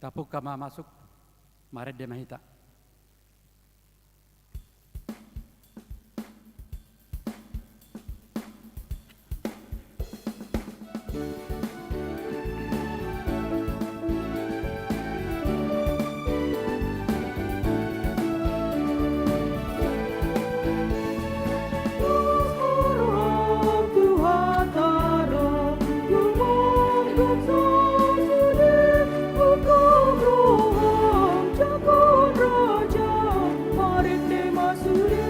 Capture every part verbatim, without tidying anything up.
Tapungka ma masuk, marende ma hita. Marende ma sude,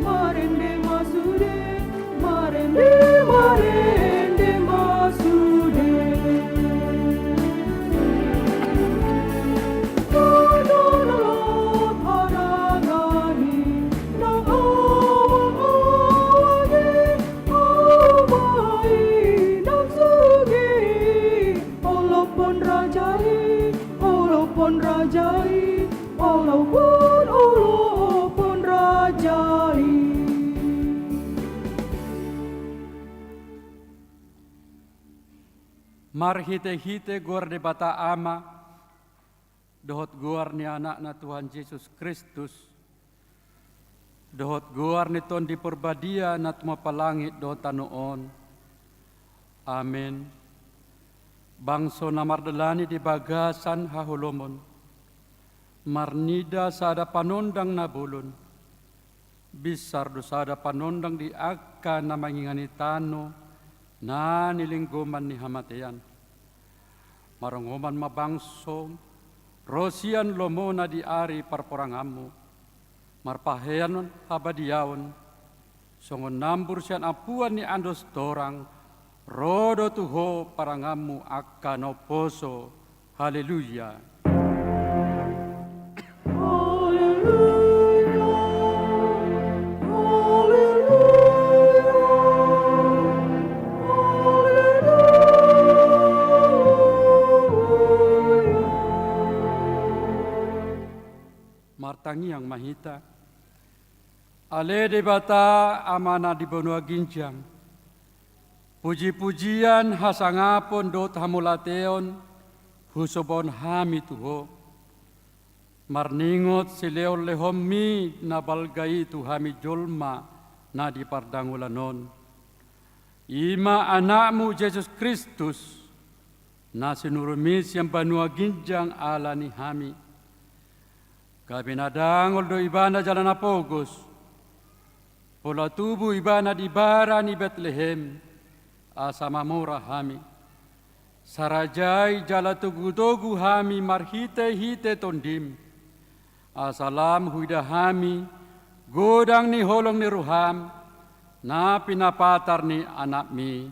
marende ma sude, marende, marende ma sude. Tondola hadangan i nang awa-awa i, awa i nang suge i. Olophon raja i, olophon raja i, olophon, olophon raja i. Marhite-hite goar Debata Ama, dohot goar ni Anakna Tuhan Jesus Kristus, dohot goar ni Tondi Porbadia na tumompa langit dohot tano on. Amen. Bangso na mardalani di bagasan haholomon, marnida sada panondang na bolon, binsar do sada panondang di angka na mangingani tano na nilinggoman ni hamatean. Marongoman ma bangso ro sian lomona di ari parporanganmu, marpahean habadiaon, songon nambur sian ampuan ni andos torang, ro do tu ho paranganmu angka na umposo. Haleluya. Haleluya. Haleluya. Haleluya. Martangiang ma hita. Ale Debata, Amana di banua ginjang, puji-pujian, hasangapon dohot hamauliateon husobahon hami tu Ho, marningot silehon-lehonMi na balga i tu hami jolma na di pardangolan on, i ma AnakMu Jesus Kristus, na sinuruMi sian banua ginjang ala ni hami. Gabe na dangol do Ibana jala na pogos, pola tubu Ibana di bara ni Betlehem, asa mamora hami. Sarajai jala togu-togu hami marhite-hite TondiM, asa lam huida hami godang ni holong ni rohaM na pinapatar ni AnakMi.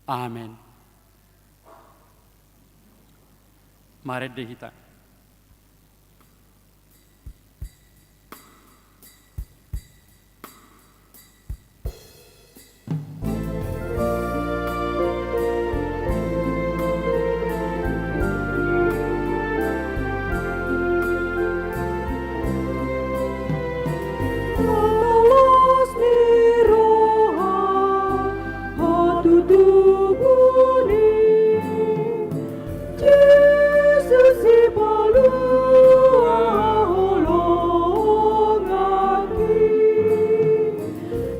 Amen. Marende hita. Las ni roha, hatutubu ni Jesus, sipalua holong aki.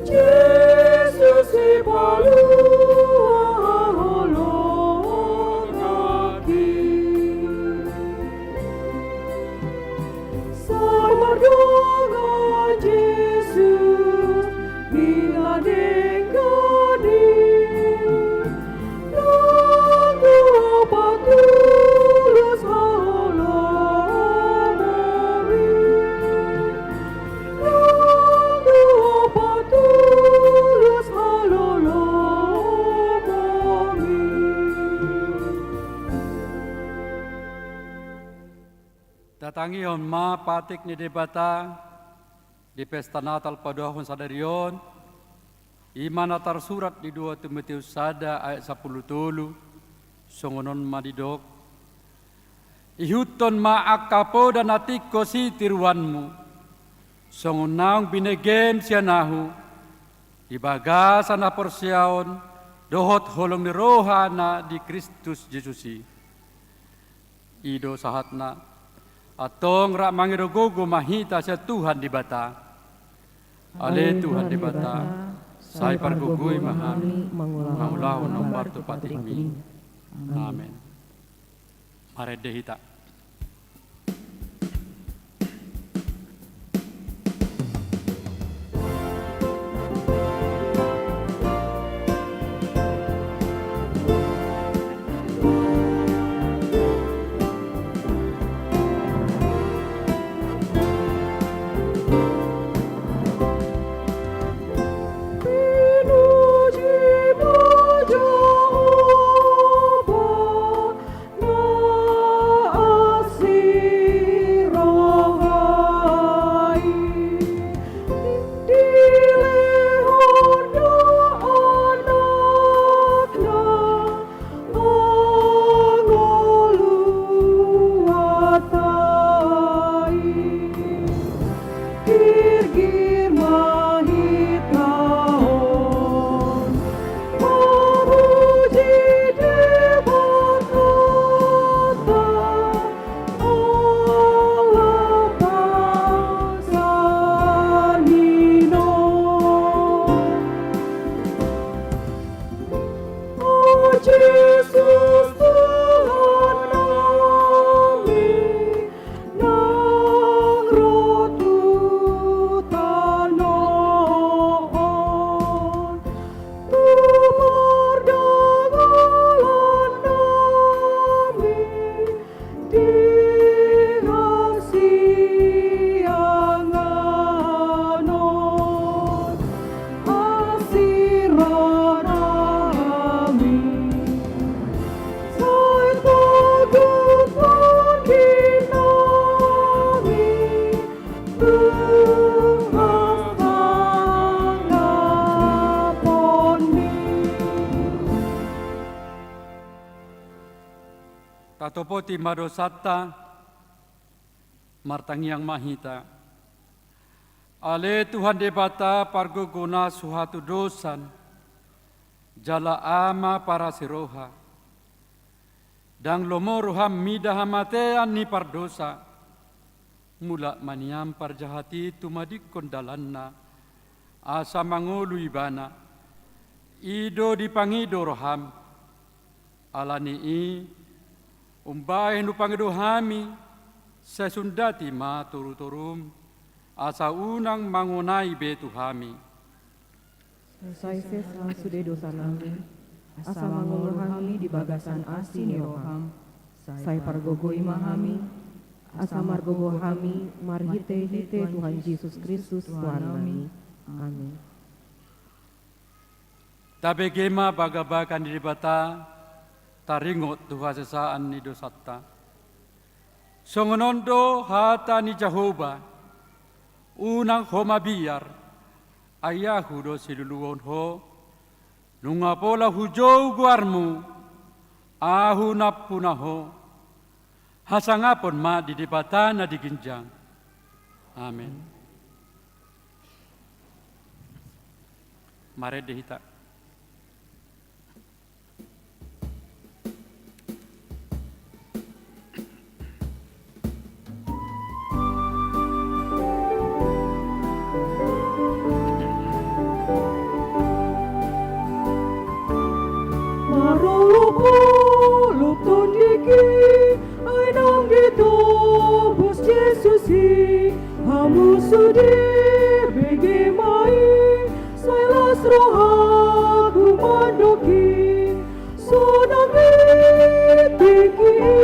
Jesus, sipalua holong aki. Sai mardongan Jesus, di na denggan i, nang dua patulus haloloan i, nang dua patulus haloloan i. Tatangihon ma patik ni Debata di pesta Natal paduahon sadari on, i ma na tarsurat di dua Timoteus sada ayat sampulu tolu, songon on ma didok: Ihuthon ma angka poda na tingkos i tiruanmu, songon naung binegem sian ahu, di bagasan haporseaon dohot holong ni roha na di Kristus Jesus i. I do sahatna. Antong rap mangido gogo ma hita sian Tuhan Debata. Ale Tuhan Debata, sai pargogoi ma hami mangulahon na hombar tu patikmi. Amen. Marende hita. Tatopoti ma dosanta, martangiang ma hita. Ale Tuhan Debata pargogoi na so hatudosan, jala Ama parasi roha. Ndang lomo roham mida hamatean ni pardosa. Mulak ma nian parjahat i tumadingkon dalanna, asa mangolu ibana. I do dipangido roham. Ala ni i, umbahen hupangido hami, sai sundati ma torutorum, asa unang mangonai be tu hami. Sai sesa sude dosanami, asa mangolu hami di bagasan asi ni roham. Sai pargogoi ma hami, asa margogo hami marhitehite Tuhan Jesus Kristus Tuhannami. Amin. Tabege ma bagabaga ni Debata, taringot tu hasesaan ni dosanta. Songon on do hata ni Jahowa, unang ho mabiar, ai Ahu do siluluhon ho, nunga pola hujou goarmu, Ahu nampuna ho, hasangapon ma di Debata na di ginjang. Amen. Marende hita. Marolopolop tondik i, ai naung ditobus Jesus i, hamu sude bege ma i, sai las rohaku mandok i. Sonang i tingki i,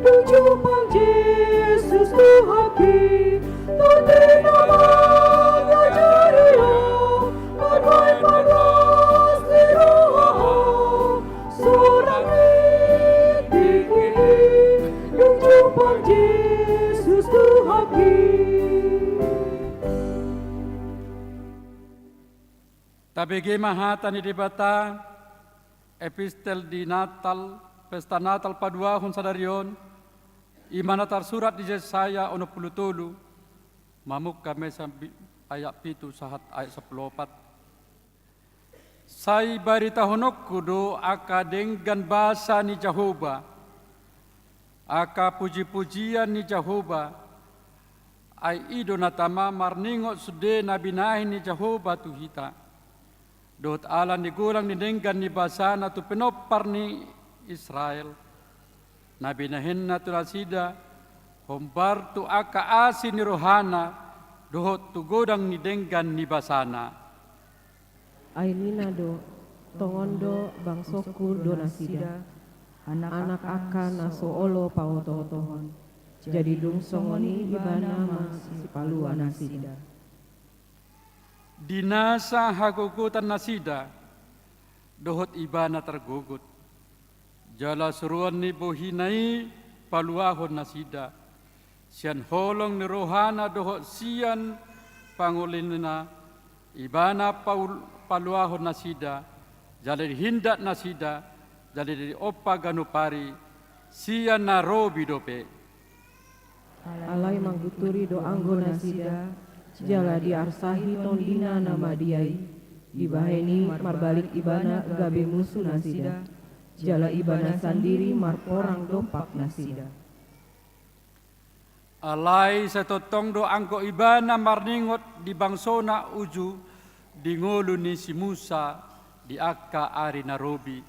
dung jumpang Jesus Tuhanki, tortina mangajari au, marbahen parlas ni roha au. Sonang i tingki i, dung jumpang Jesus Tuhanki. Tabege ma hata ni Debata, epistel di Natal, pesta Natal paduahon sadari on, i ma na tarsurat di Jesaya onom pulu tolu, mamungka ma sian bi-, ayat pitu sahat ayat sampulu opat. Sai baritahononku do angka denggan basa ni Jahowa, Angka pujipujian ni Jahowa, ai i do na tama marningot sude na binahen ni Jahowa tu hita. Dohot ala ni godang ni denggan ni basana tu pinompar ni Israel, na binahenna tu nasida, hombar tu angka asi ni rohana, dohot tu godang ni denggan ni basana. Ai ninna do, tongon do bangsongku do nasida, anak angka na so olo paototohon. Jadi dung songon i ibana ma sipalua nasida. Di nasa hagogotan nasida, dohot ibana targogot. Jala suruan ni bohina i paluahon nasida. Sian holong ni rohana dohot sian pangolinna, ibana paul-, paluahon nasida, jala dihindat nasida, jala diompa ganup ari, sian na robi dope. Alai mangguturi do anggo nasida, jala diarsahi tondina na madia i, dibahen i marbalik ibana gabe musu nasida, jala ibana sandiri marporang dompak nasida. Alai sai tongtong do anggo ibana marningot di bangsona uju di ngolu ni si Musa di angka ari na robi.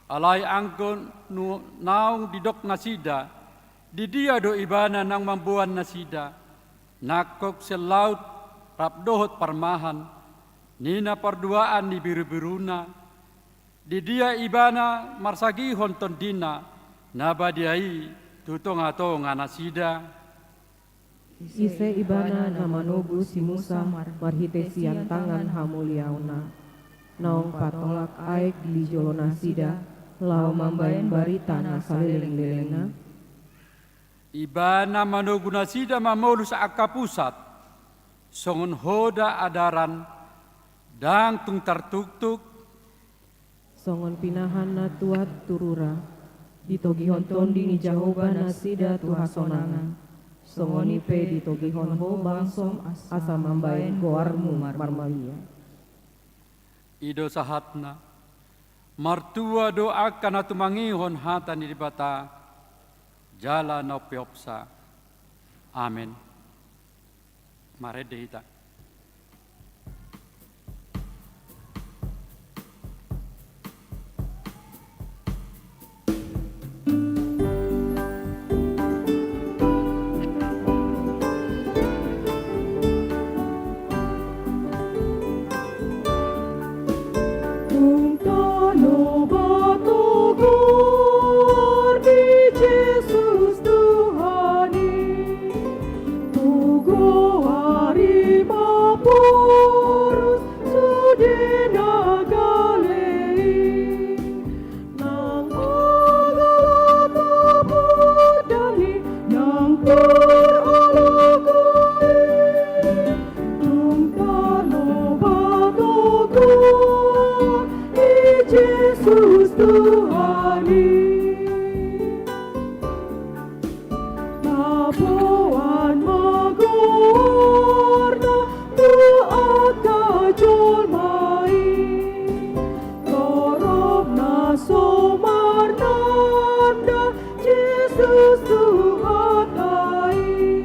Alai anggo nu-, naung didok nasida, di dia do ibana naung mamboan nasida, nangkok sian laut rap dohot parmahan, ninna parduaan ni birubiruna, di dia ibana marsagihon tondina na badia i tu tongatonga nasida. Ise ibana na manogu si Musa marhite sian tangan hamuliaonna, naung patolak aek di jolo nasida, laho mambahen barita na salelenglelengna? Ibana manogu nasida mamolus angka pusat, songon hoda adaran, ndang tung tartuktuk, songon pinahan na tuat tu rura. Ditogihon Tondi ni Jahowa nasida tu hasonangan, songon i pe ditogihon ho bangsom asa mambahen goarmu marmulia. I do sahatna. Martua do angka na tumangihon hata ni Debata, jala na umpeopsa. Amen. Marende hita. Dung tano batogor di Jesus Tuhan i, tu goar i maporus sude na gale i. Nang mangalap aput dami nang paralogo i, dung tano batogor di Jesus Tuhan i. Taboan ma goarna tu angka jolma i, torop na so marnanda Jesus Tuhanta i.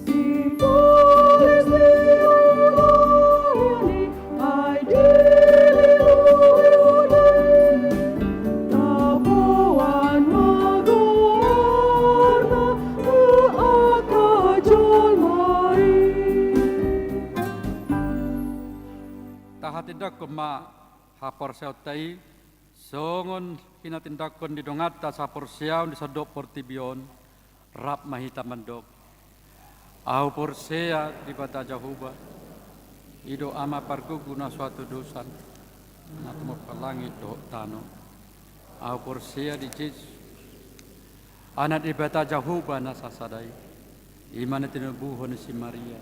Simbolis ni ulaon i, ai dilehon i. Taboan ma goarna tu angka jolma i. Tahatindangkon ma haporseaonta i, songon pinatindangkon ni donganta saporseaon di sandok portibi on, rap ma hita mandok. Ahu porsea di Debata Jahowa, i do Ama pargogo na so hatudosan, na tumompa langit dohot tano. Ahu porsea di Jesus, Anak ni Debata Jahowa na sasada i, i ma na tinubuhon ni si Maria,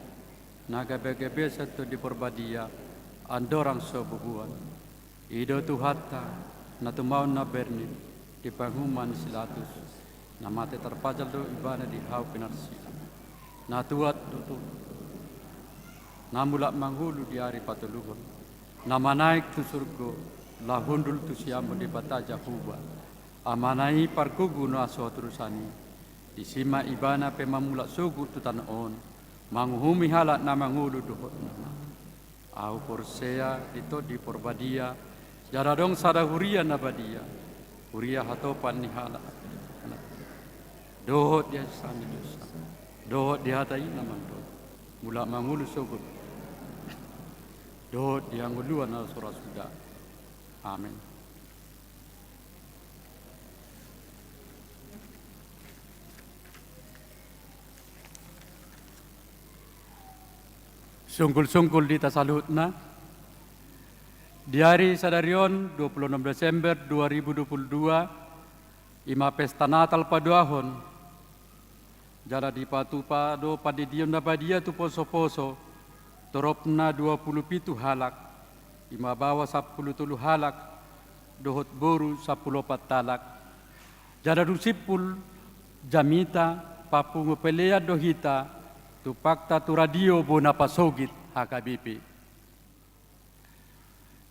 na gabegabean sian Tondi Porbadia, andorang so bubuan. I do Tuhanta, na tumaon na bernit di panguhuman ni si Latus, na mate tarpajal do ibana di hau pinarsilang. Na tuat do Tuhan, na mulak mangolu di ari patoluhon, na manaek tu surgo, laho hundul tu siamun ni Debata Jahowa, Amana i pargugu na so hatudosan i. Disi ma Ibana pe mamulak sogot tu tano on, manguhumi halak na mangolu dohot na mate. Ahu porsea di Tondi Parbadia, jala adong sada huria na badia, huria hatopan ni halak, dohot di hasesaan ni dosa, dohot di hata i na mandok, mulak mangolu sogot, dohot di hangoluan na so ra suda. Amen. Sungkul-sungkul di hita saluhutna. Di ari sadari on, dua puluh enam Desember dua ribu dua puluh dua, i ma pesta Natal paduahon. Jala dipatupa do pandidion na badia tu poso-poso, toropna dua puluh pitu halak, i ma baoa sampulu tolu halak, dohot boru sampulu opat halak. Jala dung simpul jamita, papungu pelean do hita, tumpakta tu Radio Bona Pasogit H K B P.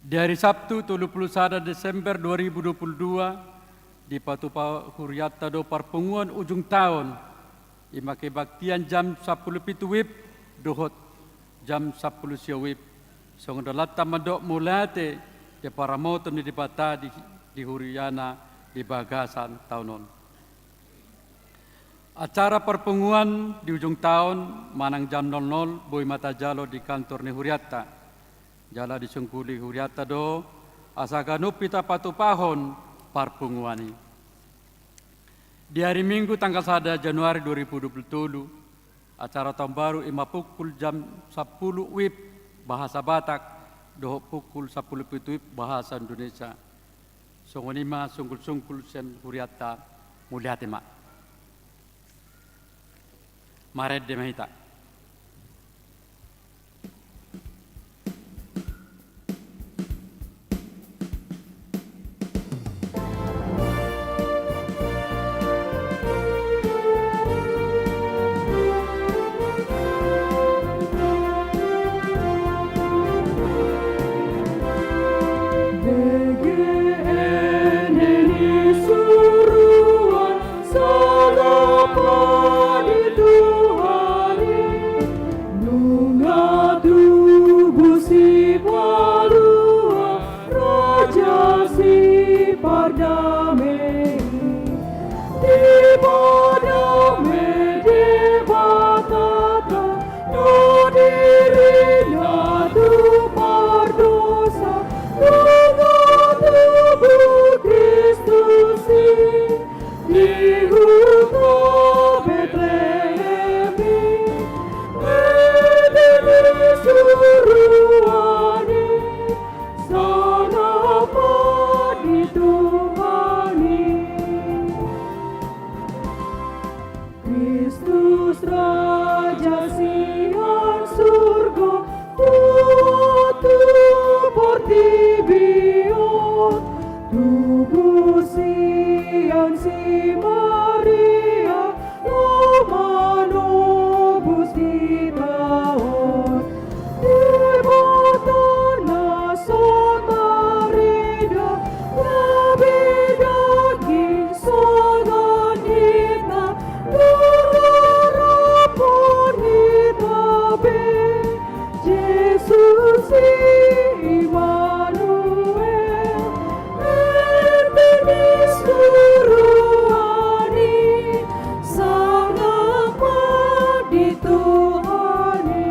Di ari Sabtu, tolu puluh sada Desember dua ribu dua puluh dua, dipatupa hurianta do parpunguan ujung taon, i ma kebaktian jam sampulu pitu WIB dohot jam sampulu sia WIB. Songon dalanta mandok mauliate di paramoton ni Debata di, di huriana di bagasan taon on. Acara parpunguan di ujung taon manang jam nol nol boi ma tajalo di kantor ni hurianta. Jala disungkuli hurianta do asa ganup hita patupahon parpunguan i. Di ari Minggu tanggal sada Januari dua ribu dua puluh tolu, acara taon baru i ma pukul jam sampulu WIB bahasa Batak dohot pukul sampulu pitu WIB bahasa Indonesia. Songon i ma sungkul-sungkul sian hurianta, mauliate ma. Marende ma hita. Nunga tubu Sipalua, Raja Sipardame, dipardame Debata, na dirina tu pardosa, nunga tubu Kristus i. Di huta Betlehem i, ende ni suruan i, sangap ma di Tuhan i. Kristus Raja sian surgo, tuat tu portibi on, tubu sian si Maria, laho manobus hita on. Debata na so tarida, gabe daging songon hita, mangarapon hita be. Jesus Immanuel, ende ni suruan i, sangap ma di Tuhan i.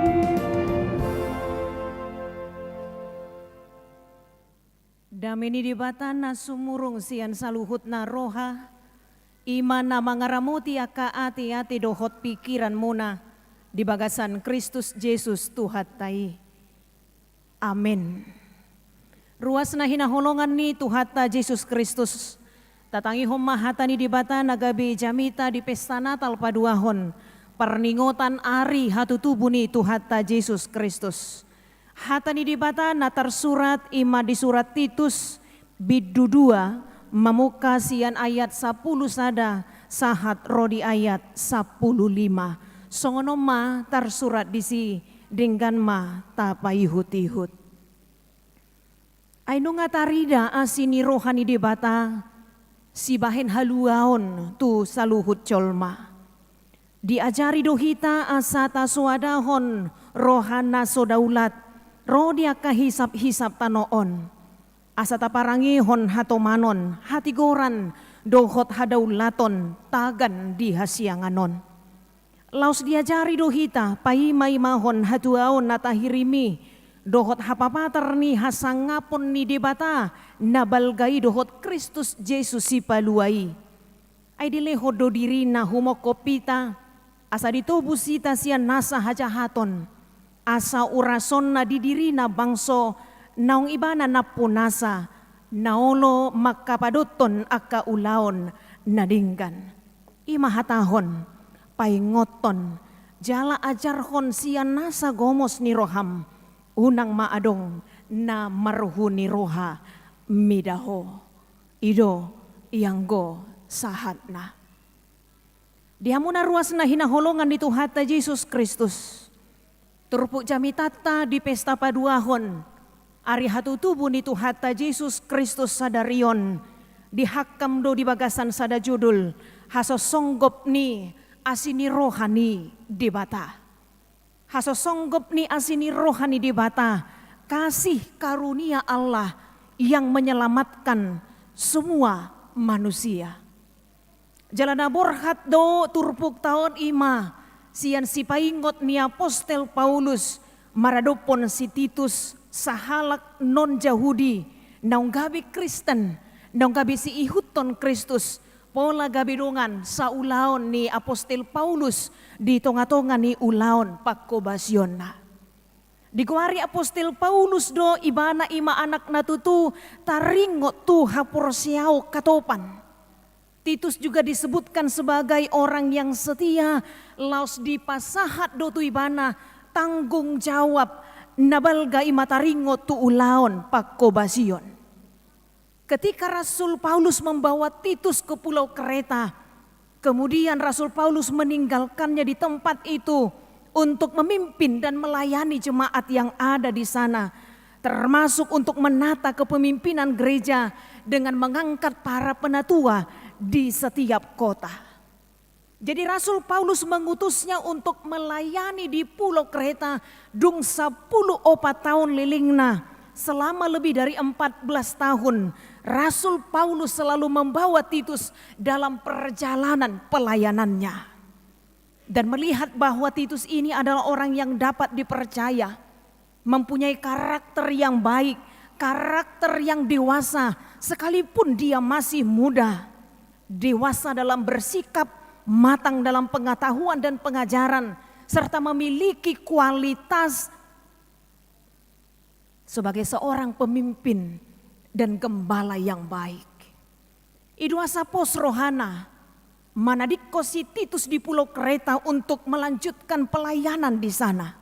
Dame ni Debata na sumurung sian saluhutna roha, i ma na mangaramoti angka ateate dohot pingkiranmuna di bagasan Kristus Jesus Tuhanta i. Amen. Ruas na hinaholongan ni Tuhanta Jesus Kristus, tatangihon ma hata ni Debata na gabe jamita di pesta Natal paduahon, parningotan ari hatutubu ni Tuhanta Jesus Kristus. Hata ni Debata na tarsurat i ma di surat Titus, bindu dua, mamungka sian ayat sampulu sada sahat ro di ayat sampulu lima. Songon on ma tarsurat disi, denggan ma tapaihut-ihut. Ai nunga tarida asi ni roha ni Debata, Sibahen haluaon tu saluhut jolma. Diajari do hita asa tasoadahon roha na so daulat, ro di angka hisap-hisap tano on. Asa taparangehon hatomanon, hatigoran, dohot hadaulaton tagan di hasiangan on. Laos diajari do hita paima-imahon hatuaon na tahirim i, dohot hapapatar ni hasangapon ni Debata na balga i dohot Kristus Jesus Sipalua i. Ai dilehon do dirina humongkop hita, asa ditobus hita sian nasa hajahaton, asa urasonna di dirina bangso naung ibana nampunasa, na olo mangkapadothon angka ulaon na denggan. I ma hatahon, paingothon, jala ajarhon sian nasa gomos ni roham, unang ma adong na marhuni roha mida ho. I do i anggo sahatna. Di hamu na ruas na hinaholongan ni Tuhanta Jesus Kristus. Turpuk jamitanta di pesta paduahon ari hatutubu ni Tuhanta Jesus Kristus sadari on, dihangkam do di bagasan sada judul, hasosonggop ni asi ni roha ni Debata. Hasosonggop ni asi ni roha ni Debata, kasih karunia Allah yang menyelamatkan semua manusia. Jala na borhat do turpukta on i ma sian sipaingot ni apostel Paulus maradophon si Titus sahalak non Jahudi naung gabe Kristen, naung gabe siihuthon Kristus, pola gabe dongan saulaon ni apostel Paulus di tonga-tonga ni ulaon panghobasionna. Digoari apostel Paulus do ibana i ma anak na tutu taringot tu haporseaon hatopan. Titus juga disebutkan sebagai orang yang setia, laos dipasahat do tu ibana tanggung jawab na balga i ma taringot tu ulaon panghobasion. Ketika Rasul Paulus membawa Titus ke Pulau Kreta, kemudian Rasul Paulus meninggalkannya di tempat itu untuk memimpin dan melayani jemaat yang ada di sana, termasuk untuk menata kepemimpinan gereja dengan mengangkat para penatua di setiap kota. Jadi Rasul Paulus mengutusnya untuk melayani di Pulau Kreta, dung sampulu opat taon lelengna, selama lebih dari empat belas tahun, Rasul Paulus selalu membawa Titus dalam perjalanan pelayanannya. Dan melihat bahwa Titus ini adalah orang yang dapat dipercaya, mempunyai karakter yang baik, karakter yang dewasa, sekalipun dia masih muda. Dewasa dalam bersikap, matang dalam pengetahuan dan pengajaran, serta memiliki kualitas sebagai seorang pemimpin dan gembala yang baik. I do asa pos rohana manadingkon si Titus di Pulau Kreta untuk melanjutkan pelayanan di sana.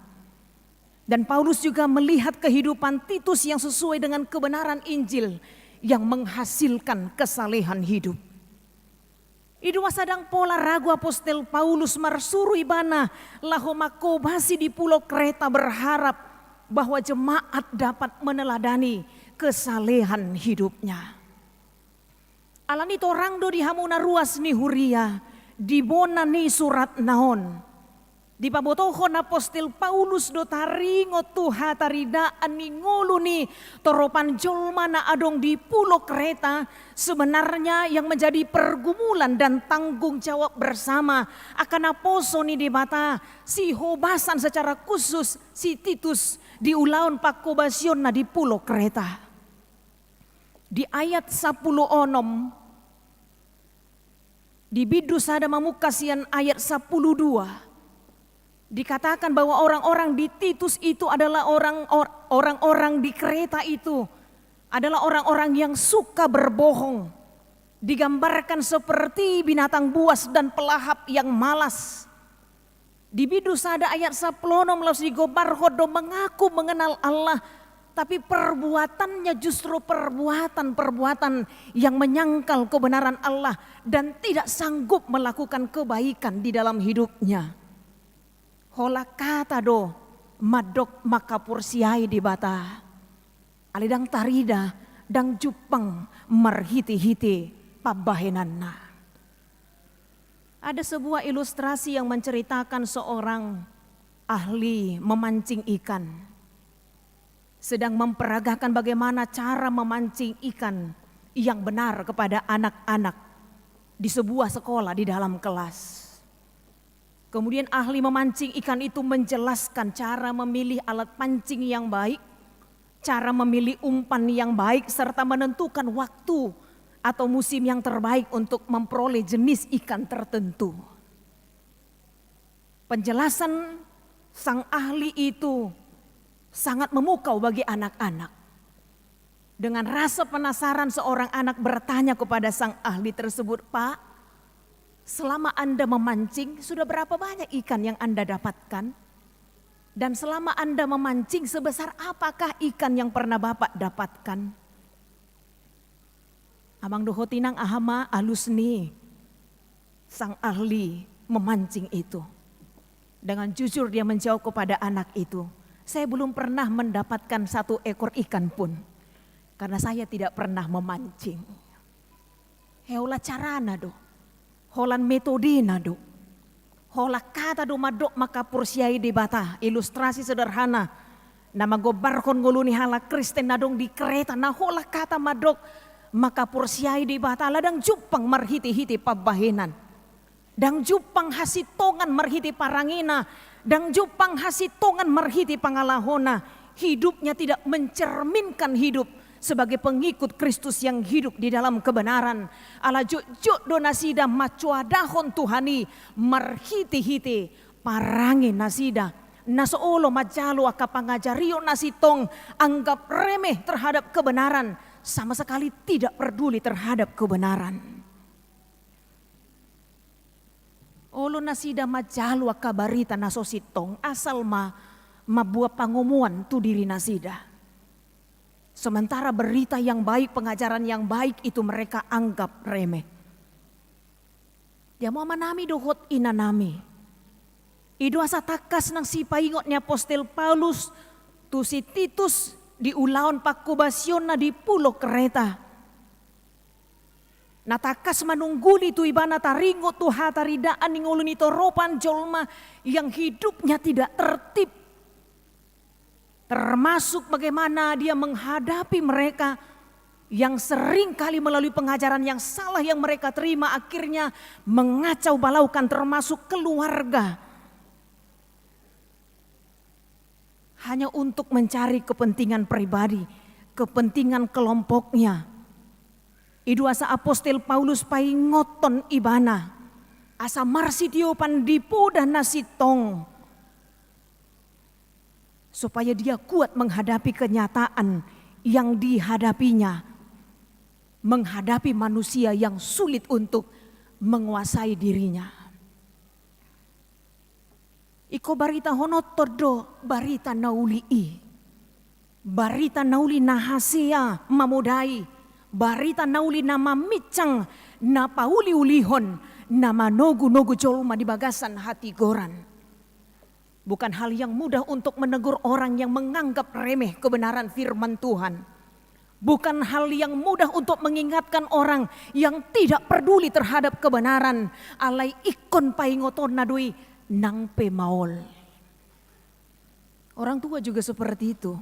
Dan Paulus juga melihat kehidupan Titus yang sesuai dengan kebenaran Injil yang menghasilkan kesalehan hidup. I do asa ndang pola ragu apostel Paulus marsuru ibana laho manghobasi di Pulau Kreta, berharap bahwa jemaat dapat meneladani kesalehan hidupnya. Alani torang do di hamu na ruas ni huria, di bona ni suratna on dipabotohon apostel Paulus do taringot tu hataridaan ni ngolu ni toropan jolma na adong di Pulau Kreta. Sebenarnya yang menjadi pergumulan dan tanggung jawab bersama angka naposo ni Debata, sihobasan secara khusus si Titus di ulaon panghobasionna di Pulau Kreta. Di ayat sampulu onom, di bindu sada mamungka sian ayat sampulu dua, dikatakan bahwa orang-orang di Titus itu adalah orang or-, orang-orang di Kreta itu adalah orang-orang yang suka berbohong. Digambarkan seperti binatang buas dan pelahap yang malas. Di bindu sada ayat sampulu onom laos digombarhon do mengaku mengenal Allah, tapi perbuatannya justru perbuatan-perbuatan yang menyangkal kebenaran Allah dan tidak sanggup melakukan kebaikan di dalam hidupnya. Holan hata do mandok manghaporseai Debata. Alai ndang tarida, ndang jumpang marhite-hite pambahenanna. Ada sebuah ilustrasi yang menceritakan seorang ahli memancing ikan sedang memperagakan bagaimana cara memancing ikan yang benar kepada anak-anak di sebuah sekolah di dalam kelas. Kemudian ahli memancing ikan itu menjelaskan cara memilih alat pancing yang baik, cara memilih umpan yang baik, serta menentukan waktu atau musim yang terbaik untuk memperoleh jenis ikan tertentu. Penjelasan sang ahli itu sangat memukau bagi anak-anak. Dengan rasa penasaran, seorang anak bertanya kepada sang ahli tersebut, "Pak, selama Anda memancing, sudah berapa banyak ikan yang Anda dapatkan? Dan selama Anda memancing, sebesar apakah ikan yang pernah Bapak dapatkan?" Amang dohot inang, aha ma alus ni sang ahli memancing itu? Dengan jujur dia menjawab kepada anak itu, "Saya belum pernah mendapatkan satu ekor ikan pun, karena saya tidak pernah memancing." He, holan carana do, holan metodena do, holan hata do mandok mangkaporseai Debata. Ilustrasi sederhana na manggombarhon ngolu ni halak Kristen na adong di Kreta, na holan hata mandok mangkaporseai Debata, ala ndang jumpang marhitehite pambahenan, ndang jumpang hasintongan marhite parangena, ndang jumpang hasintongan marhite pangalahona. Hidupnya tidak mencerminkan hidup sebagai pengikut Kristus yang hidup di dalam kebenaran. Ala jotjot do nasida mancoadahon Tuhan i marhitehite parange nasida, na so olo manjalo angka pangajarion na sintong, anggap remeh terhadap kebenaran, sama sekali tidak peduli terhadap kebenaran. Olo nasida manjalo angka barita na so sintong, asal ma mamboan pangomoan tu diri nasida. Sementara berita yang baik, pengajaran yang baik itu mereka anggap remeh. Di hamu amanami dohot inanami, i do asa tangkas nang sipaingot ni apostel Paulus tu si Titus di ulaon pangkobasionna di pulo Kreta. Na tangkas manungguli tu ibana taringot tu hataridaan ni ngolu ni toropan jolma yang hidupnya tidak tertib. Termasuk bagaimana dia menghadapi mereka yang sering kali melalui pengajaran yang salah yang mereka terima, akhirnya mengacau balaukan termasuk keluarga. Hanya untuk mencari kepentingan pribadi, kepentingan kelompoknya. I do asa apostel Paulus paingothon ibana, asa marsitiopan di poda na sintong, supaya dia kuat menghadapi kenyataan yang dihadapinya, menghadapi manusia yang sulit untuk menguasai dirinya. Ingkon baritahononton do barita na uli i. Barita na uli na hasea mamodai, barita na uli na mamincang, na pauliulihon, na manogunogu jolma di bagasan hatigoran. Bukan hal yang mudah untuk menegur orang yang menganggap remeh kebenaran firman Tuhan. Bukan hal yang mudah untuk mengingatkan orang yang tidak peduli terhadap kebenaran, alai ingkon paingotonna do i nang pe maol. Orang tua juga seperti itu.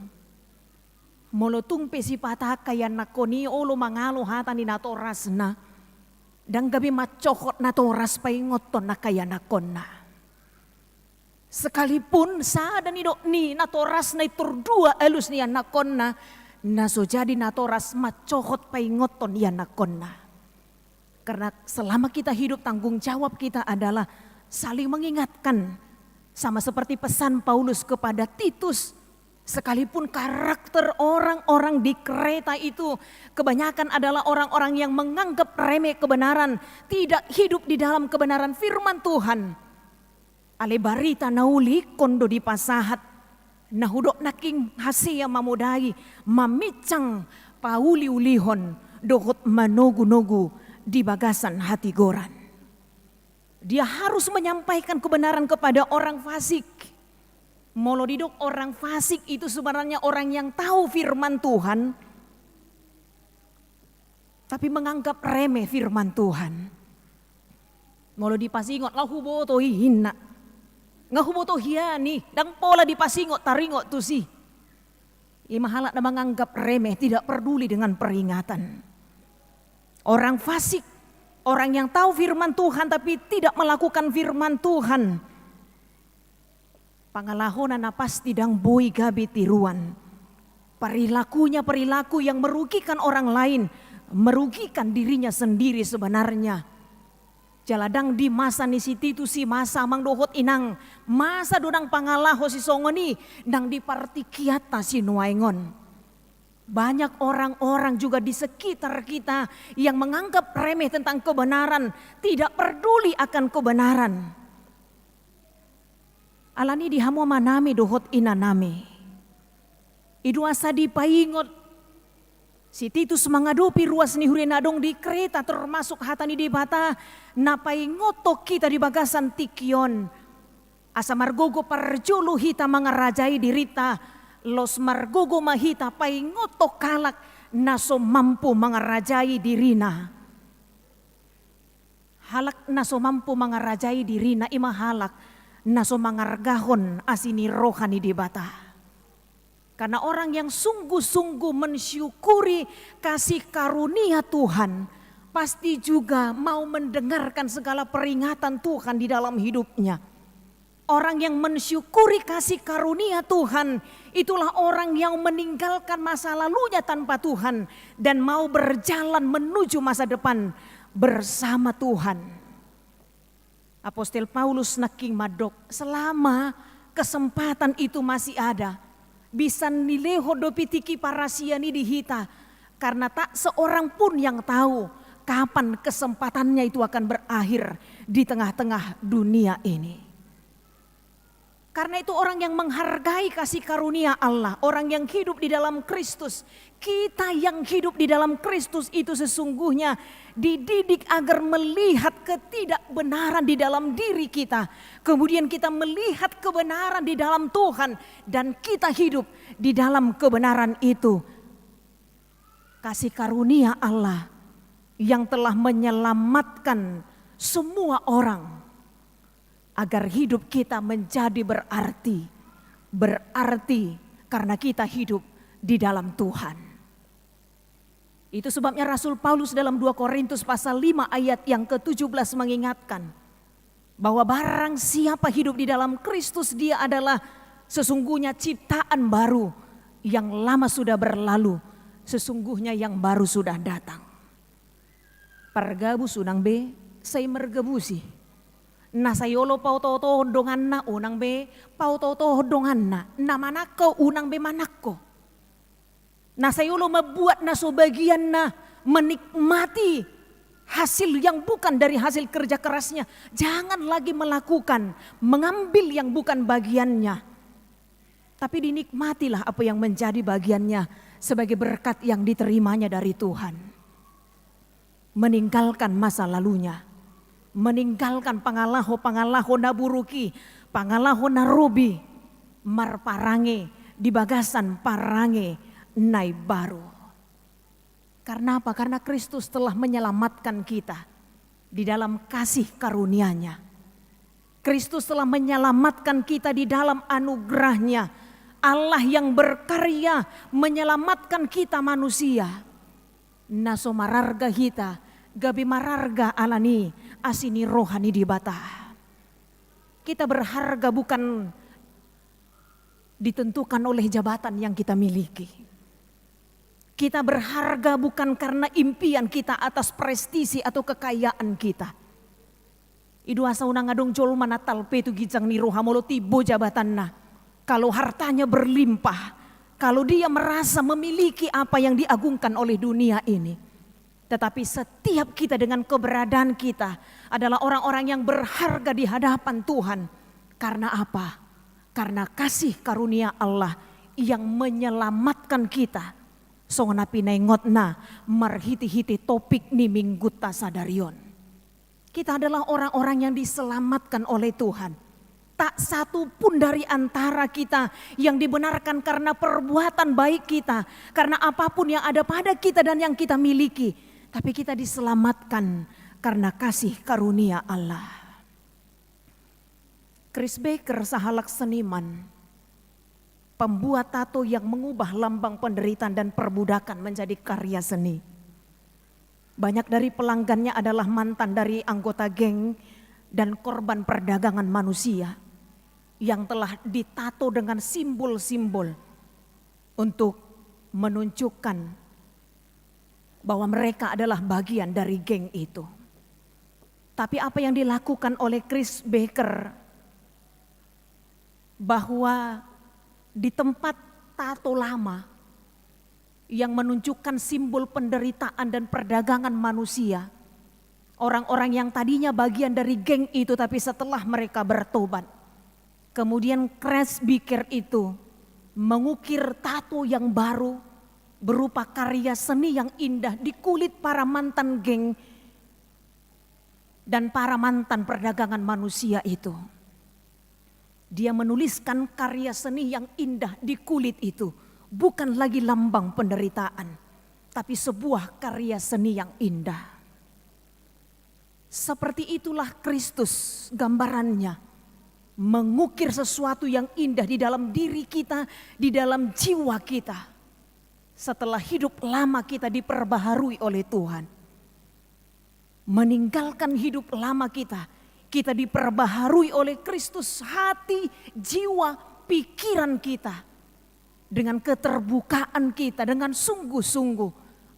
Molo tung pe sipata angka ianakhon i olo mangalo hata ni natorasna, ndang gabe mancohot natoras paingothon angka ianakhonna. Sekalipun sada nidok ni natorasna i tordua alus ni ianakhonna, na so jadi natoras mancohot paingothon ianakhonna. Karena selama kita hidup, tanggung jawab kita adalah saling mengingatkan. Sama seperti pesan Paulus kepada Titus, sekalipun karakter orang-orang di Kreta itu kebanyakan adalah orang-orang yang menganggap remeh kebenaran, tidak hidup di dalam kebenaran firman Tuhan. Alai barita na uli ingkon do dipasahat, na hudok nangkin hasea mamodai, mamincang, pauliulihon, dohot manogunogu di bagasan hatigoran. Dia harus menyampaikan kebenaran kepada orang fasik. Molo didok orang fasik itu sebenarnya orang yang tahu firman Tuhan, Tapi menganggap remeh firman Tuhan. Molo dipasingot, nga huboto i, inna. Nga huboto hian i, ndang pola dipasingot taringot tusi. Ima halak na menganggap remeh, tidak peduli dengan peringatan. Orang fasik, orang yang tahu firman Tuhan tapi tidak melakukan firman Tuhan, pangalahona na pasti ndang boi gabe tiruan. Perilakunya perilaku yang merugikan orang lain, merugikan dirinya sendiri sebenarnya. Jala ndang di masa ni si Titus i, masa amang dohot inang, masa do nang pangalaho sisongon i, ndang di partingkianta sinuaeng on. Banyak orang-orang juga di sekitar kita yang menganggap remeh tentang kebenaran, tidak peduli akan kebenaran. Alani i di hamu amanami dohot inanami, i do asa dipaingot si Titus mangadopi ruas ni huria na adong di Kreta, termasuk hata ni Debata na paingothon hita di bagasan tingki on. Asa margogo parjolo hita mangarajai dirinta, laos margogo ma hita paingothon halak na so mampu mangarajai dirina. Halak na so mampu mangarajai dirina, ima halak na so mangargahon asi ni roha ni Debata. Karena orang yang sungguh-sungguh mensyukuri kasih karunia Tuhan, pasti juga mau mendengarkan segala peringatan Tuhan di dalam hidupnya. Orang yang mensyukuri kasih karunia Tuhan, itulah orang yang meninggalkan masa lalunya tanpa Tuhan dan mau berjalan menuju masa depan bersama Tuhan. Apostel Paulus nangkin mandok, selama kesempatan itu masih ada, bisa nilehon dope tingki parasian i di hita, karena tak seorang pun yang tahu kapan kesempatannya itu akan berakhir di tengah-tengah dunia ini. Karena itu, orang yang menghargai kasih karunia Allah, orang yang hidup di dalam Kristus, kita yang hidup di dalam Kristus itu sesungguhnya dididik agar melihat ketidakbenaran di dalam diri kita. Kemudian kita melihat kebenaran di dalam Tuhan dan kita hidup di dalam kebenaran itu. Kasih karunia Allah yang telah menyelamatkan semua orang agar hidup kita menjadi berarti, berarti karena kita hidup di dalam Tuhan. Itu sebabnya Rasul Paulus dalam dua Korintus pasal lima ayat yang ketujuh belas mengingatkan bahwa barang siapa hidup di dalam Kristus, dia adalah sesungguhnya ciptaan baru, yang lama sudah berlalu, sesungguhnya yang baru sudah datang. Pargabus unang be sai margabusi. Na sai olo paoto-otohon donganna unang be paoto-otohon donganna. Na manangko unang be manangko. Na sai olo mambuat na so bagianna, menikmati hasil yang bukan dari hasil kerja kerasnya. Jangan lagi melakukan, mengambil yang bukan bagiannya. Tapi dinikmatilah apa yang menjadi bagiannya sebagai berkat yang diterimanya dari Tuhan. Meninggalkan masa lalunya, meninggalkan pangalaho-pangalaho na buruk i, pangalaho na robi, marparange di bagasan parange na imbaru. Karena apa? Karena Kristus telah menyelamatkan kita di dalam kasih karunia-Nya. Kristus telah menyelamatkan kita di dalam anugerah-Nya. Allah yang berkarya menyelamatkan kita manusia. Na so mararga hita, gabe mararga alani asi ni roha ni Debata. Kita berharga bukan ditentukan oleh jabatan yang kita miliki. Kita berharga bukan karena impian kita atas prestise atau kekayaan kita. I do asa unang adong jolma na talpe tu ginjang ni roha molo timbo jabatanna. Kalau hartanya berlimpah, kalau dia merasa memiliki apa yang diagungkan oleh dunia ini. Tetapi setiap kita dengan keberadaan kita adalah orang-orang yang berharga di hadapan Tuhan. Karena apa? Karena kasih karunia Allah yang menyelamatkan kita. Songon na pinaingotna marhite-hite topik ni minggunta sadari on. Kita adalah orang-orang yang diselamatkan oleh Tuhan. Tak satu pun dari antara kita yang dibenarkan karena perbuatan baik kita, karena apapun yang ada pada kita dan yang kita miliki. Tapi kita diselamatkan karena kasih karunia Allah. Chris Baker, sahalak seniman, pembuat tato yang mengubah lambang penderitaan dan perbudakan menjadi karya seni. Banyak dari pelanggannya adalah mantan dari anggota geng dan korban perdagangan manusia yang telah ditato dengan simbol-simbol untuk menunjukkan bahwa mereka adalah bagian dari geng itu. Tapi apa yang dilakukan oleh Chris Baker, bahwa di tempat tato lama yang menunjukkan simbol penderitaan dan perdagangan manusia, orang-orang yang tadinya bagian dari geng itu, tapi setelah mereka bertobat, kemudian Chris Baker itu mengukir tato yang baru berupa karya seni yang indah di kulit para mantan geng dan para mantan perdagangan manusia itu. Dia menuliskan karya seni yang indah di kulit itu, bukan lagi lambang penderitaan, tapi sebuah karya seni yang indah. Seperti itulah Kristus gambarannya, mengukir sesuatu yang indah di dalam diri kita, di dalam jiwa kita. Setelah hidup lama kita diperbaharui oleh Tuhan, meninggalkan hidup lama kita, kita diperbaharui oleh Kristus, hati, jiwa, pikiran kita, dengan keterbukaan kita, dengan sungguh-sungguh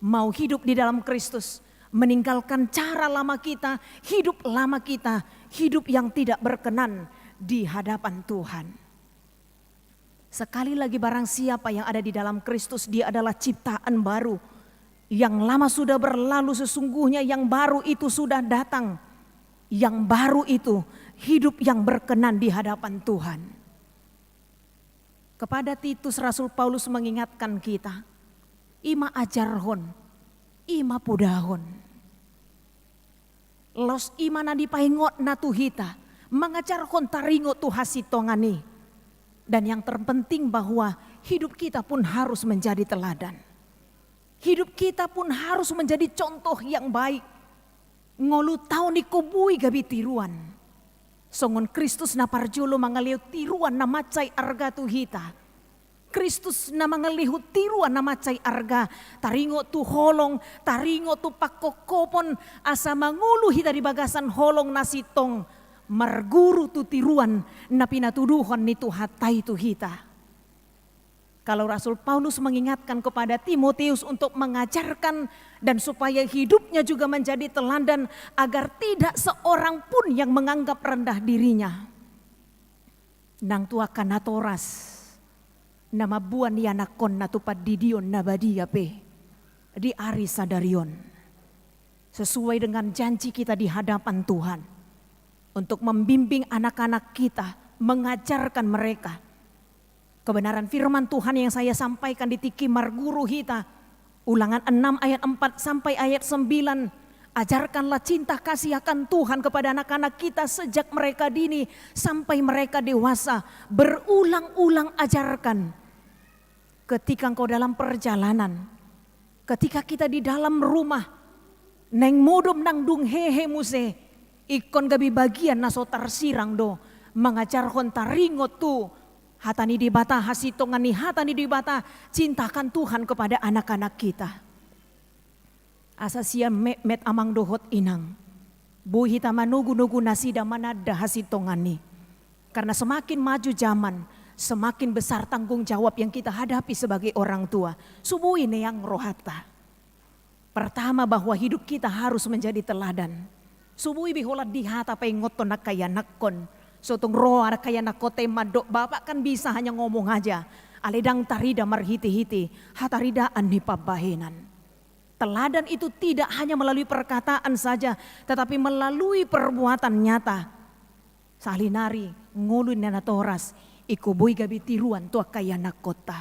mau hidup di dalam Kristus, meninggalkan cara lama kita, hidup lama kita, hidup yang tidak berkenan di hadapan Tuhan. Sekali lagi, barang siapa yang ada di dalam Kristus, dia adalah ciptaan baru. Yang lama sudah berlalu, sesungguhnya yang baru itu sudah datang. Yang baru itu hidup yang berkenan di hadapan Tuhan. Kepada Titus, Rasul Paulus mengingatkan kita, i ma ajarhon, i ma pudahon. Laos i ma na dipaingotna tu hita, mangajarhon taringot tu hasintongan i. Dan yang terpenting bahwa hidup kita pun harus menjadi teladan. Hidup kita pun harus menjadi contoh yang baik. Ngolu taon ingkon boi gabe tiruan. Songon Kristus na parjolo mangalehon tiruan na mansai arga tu hita. Kristus na mangalehon tiruan na mansai arga, taringot tu holong, taringot tu pangkophopon, asa mangolu hita di bagasan holong na sintong, marguru tu tiruan na pinatuduhon ni Tuhanta i tu hita. Kalau Rasul Paulus mengingatkan kepada Timotius untuk mengajarkan dan supaya hidupnya juga menjadi teladan agar tidak seorang pun yang menganggap rendah dirinya. Nang tu angka natoras, na mamboan ianakhonna tu pandidion na badia pe di ari sadari on. Sesuai dengan janji kita di hadapan Tuhan untuk membimbing anak-anak kita, mengajarkan mereka kebenaran firman Tuhan yang saya sampaikan di tingki marguru hita, Ulangan enam ayat empat sampai ayat sembilan. Ajarkanlah cinta kasih akan Tuhan kepada anak-anak kita sejak mereka dini sampai mereka dewasa. Berulang-ulang ajarkan. Ketika engkau dalam perjalanan, ketika kita di dalam rumah, naeng modom nang dung hehe muse, ingkon gabe bagian na so tarsirang do, mangajarhon taringot tu hata ni Debata, hasintongan ni hata ni Debata, cinta akan Tuhan kepada anak-anak kita. Asa sian metmet, amang dohot inang, boi hita manogu-nogu nasida mananda hasintongan i. Karena semakin maju zaman, semakin besar tanggung jawab yang kita hadapi sebagai orang tua. So boi neang rohanta. Pertama, bahwa hidup kita harus menjadi teladan. So boi be holan di hata paingothon angka ianakhon. So tung ro angka ianakhonta i mandok, "Bapak kan bisa hanya ngomong aja." Alai ndang tarida marhite-hite hataridaan ni pambahenan. Teladan itu tidak hanya melalui perkataan saja, tetapi melalui perbuatan nyata. Sahali nari ngolu ni natoras, ingkon boi gabe tiruan tu angka ianakhonta.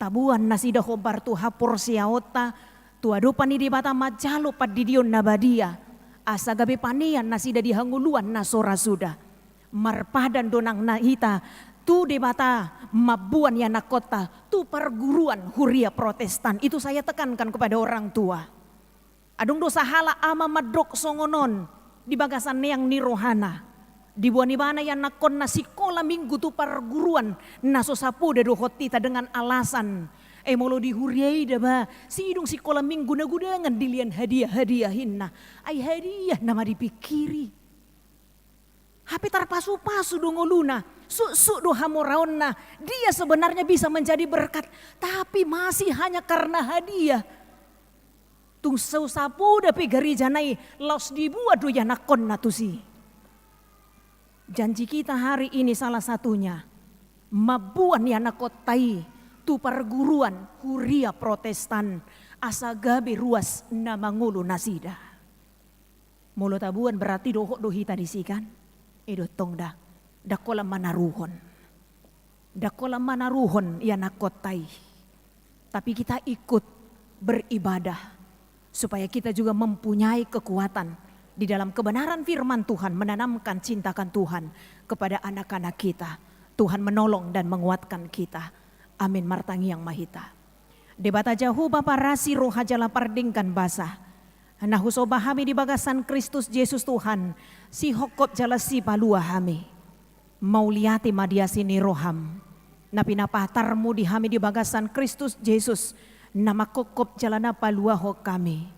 Taboan nasida hombar tu haporseaonta, tu adopan ni Debata manjalo pandidion na badia, asa gabe panean nasida di hangoluan na so ra suda. Marpadan do nang na hita tu Debata mamboan ianakhonta tu parguruan huria Protestan. Itu saya tekankan kepada orang tua. Adong do sahalak ama mandok songon on di bagasan neang ni rohana. Diboan ibana ianakkonna sikola minggu tu parguruan na so sapoda dohot hita dengan alasan, e, molo di huria i da ba sidung sikola minggu na gudangan dilehon hadiah-hadiah inna. Ai hadiah nama dipingkiri. Hape tarpasu-pasu do ngoluna, suksuk do hamoraonna, dia sebenarnya bisa menjadi berkat, tapi masih hanya karena hadiah. Tung so sapoda pe garejana i, laos diboan do ianakkonna tusi. Janji kita hari ini salah satunya, mamboan ianakkonta i tu parguruan huria Protestan, asa gabe ruas na mangolu nasida. Molo taboan berarti dohot do hita disi kan? I do tong da. Ndang holan manaruhon. Ndang holan manaruhon ianakkon tai. Tapi kita ikut beribadah supaya kita juga mempunyai kekuatan di dalam kebenaran firman Tuhan, menanamkan cinta akan Tuhan kepada anak-anak kita. Tuhan menolong dan menguatkan kita. Amin. Martangiang ma hita. Debata Jahowa parasi roha jala pardenggan basa, na husomba hami di bagasan Kristus Jesus Tuhan, sihophop jala sipalua hami. Mauliate ma di asi ni roham, na pinapatarmu di hami di bagasan Kristus Jesus, na manghophop jala na paluahon hami.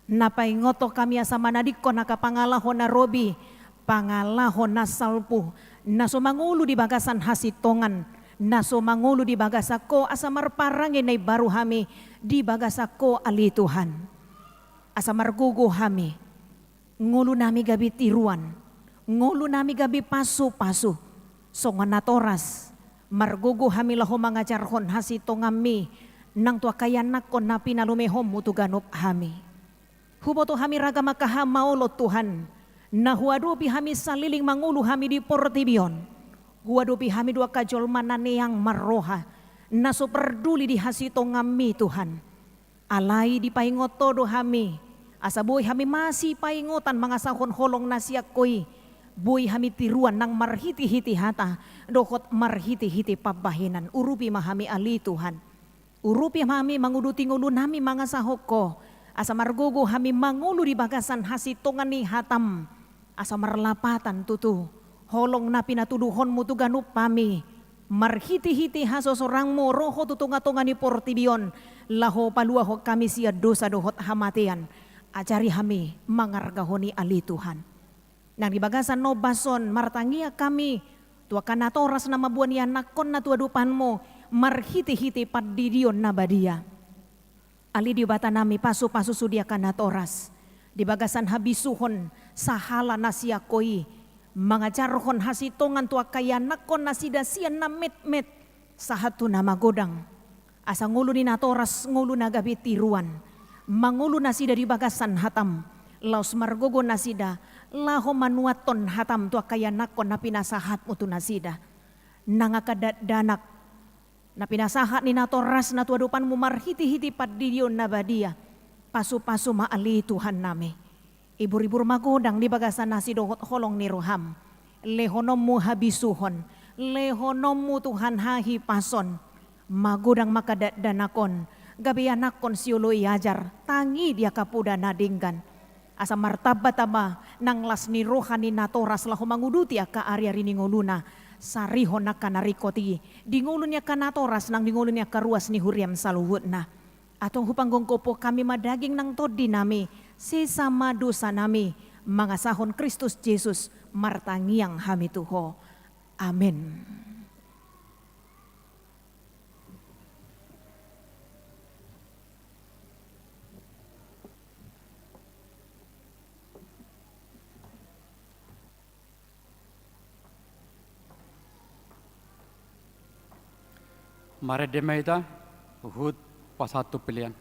Na paingothon hami asa manadingkon angka pangalaho na robi, pangalaho na salpu, na so mangolu di bagasan hasintongan, na so mangolu di bagasan Ho, asa marparange na imbaru hami di bagasan Ho ale Tuhan. Asa margogo hami, ngolunami gabe tiruan, ngolunami gabe pasupasu, songon natoras, margogo hami laho mangajarhon hasintonganmi, nang tu angka ianakkon na pinalumehonmu tu ganup hami. Huboto hami ragam angka hamaolon Tuhan, na huadopi hami saleleng mangolu hami di portibi on. Huadopi hami do angka jolma na neang marroha, na so parduli di hasintonganmi Tuhan. Alai dipaingot Ho do hami, asa boi hami masipaingotan mangasahon holong na sian Ho i, boi hami tiruan nang marhitehite hata, dohot marhitehite pambahenan. Urupi ma hami ale Tuhan. Urupi ma hami manguduti ngolunami mangasahon Ho, asa margogo hami mangolu di bagasan hasintongan ni hatam, asa marlapatan tutu holong na pinatuduhonmu tu ganup hami, marhitehite hasosorangmu ro Ho tu tongatonga ni portibi on, laho paluahon hami sian dosa dohot hamatean. Ajari hami mangargahon i ale Tuhan. Nang di bagasan na ombas on martangiang hami tu angka natoras na mamboan ianakkonna tu adopanmu marhitehite pandidion na badia. Ale Debatanami, pasupasu sude angka natoras di bagasan habisuhon sahala na sian Ho i, mangajarhon hasintongan tu angka ianakkon nasida sian na metmet sahat tu na magodang. Asa ngolu ni natoras ngolu na gabe tiruan, mangolu nasida di bagasan hatam, laos margogo nasida laho manuathon hatam tu angka ianakkon na pinasahatmu tu nasida. Nang angka dakdanak na pinasahat ni natorasna tu adopanmu marhitehite pandidion na badia, pasupasu ma ale Tuhannami. Iburibur magodang di bagasan asi dohot holong ni roham. Lehononmu habisuhon, lehononmu Tuhan hahipason. Magodang ma angka dakdanak on, gabe ianakkon sioloi ajar, tangi di angka poda na denggan. Asa martambatamba nang las ni roha ni natoras laho manguduti angka ariari ni ngoluna, sarihon angka na ringkot i di ngolu ni angka natoras nang di ngolu ni angka ruas ni huriam saluhutna. Antong hupanggonggophon hami ma daging nang tondinami, sesa ma dosanami, mangasahon Kristus Jesus martangiang hami tu Ho. Amen. Marende ma hita, huhut pasahat tu pelean.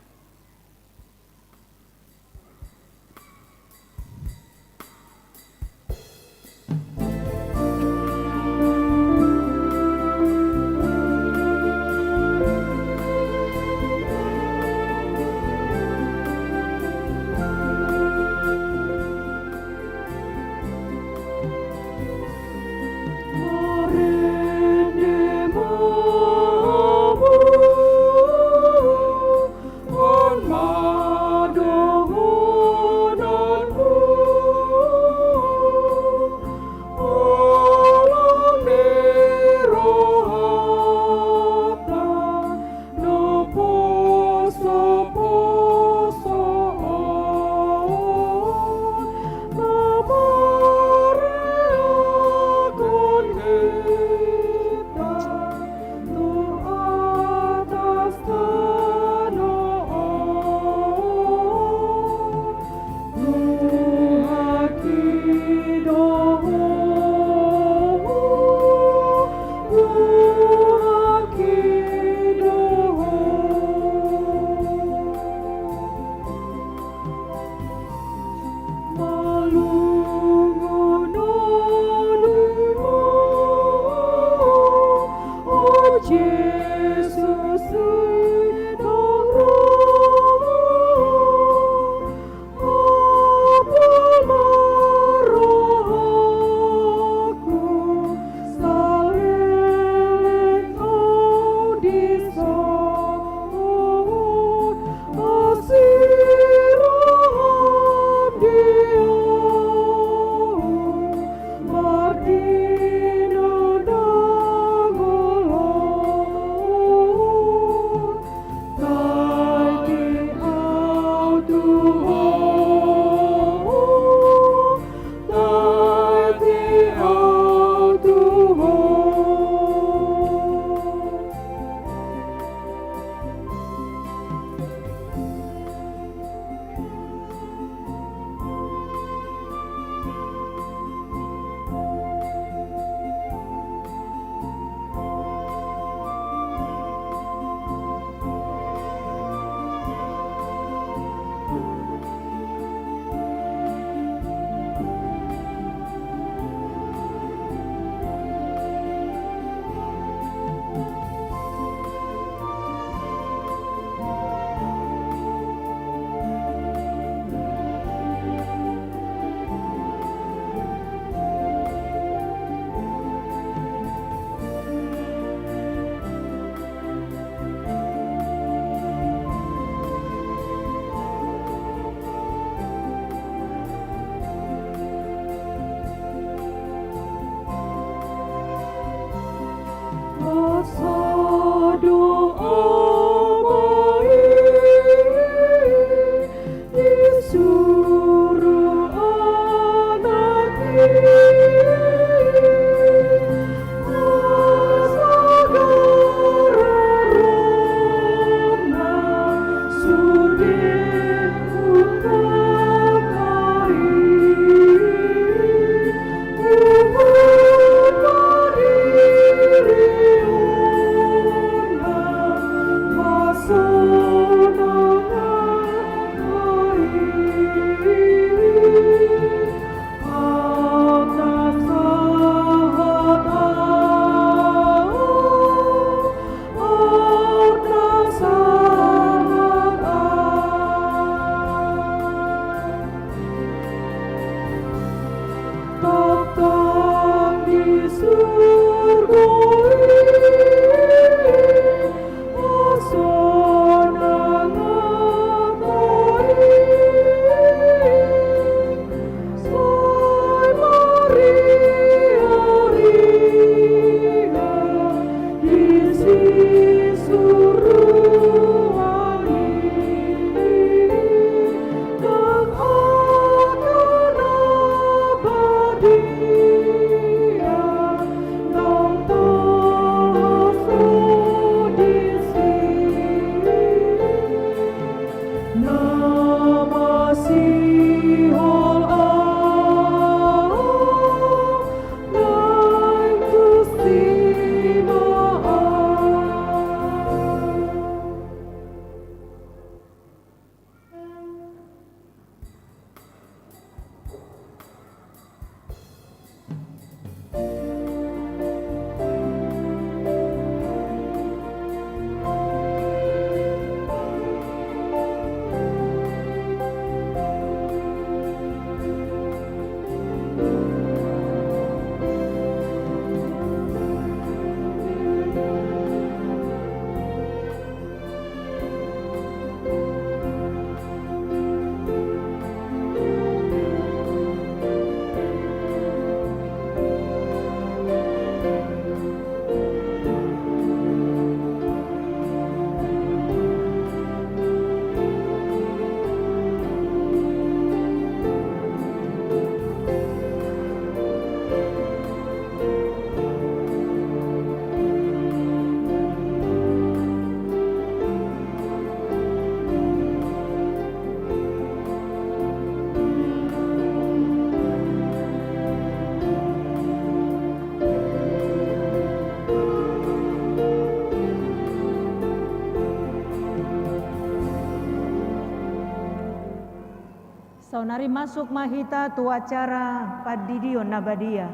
Sonari masuk ma hita tu acara pandidion na badia.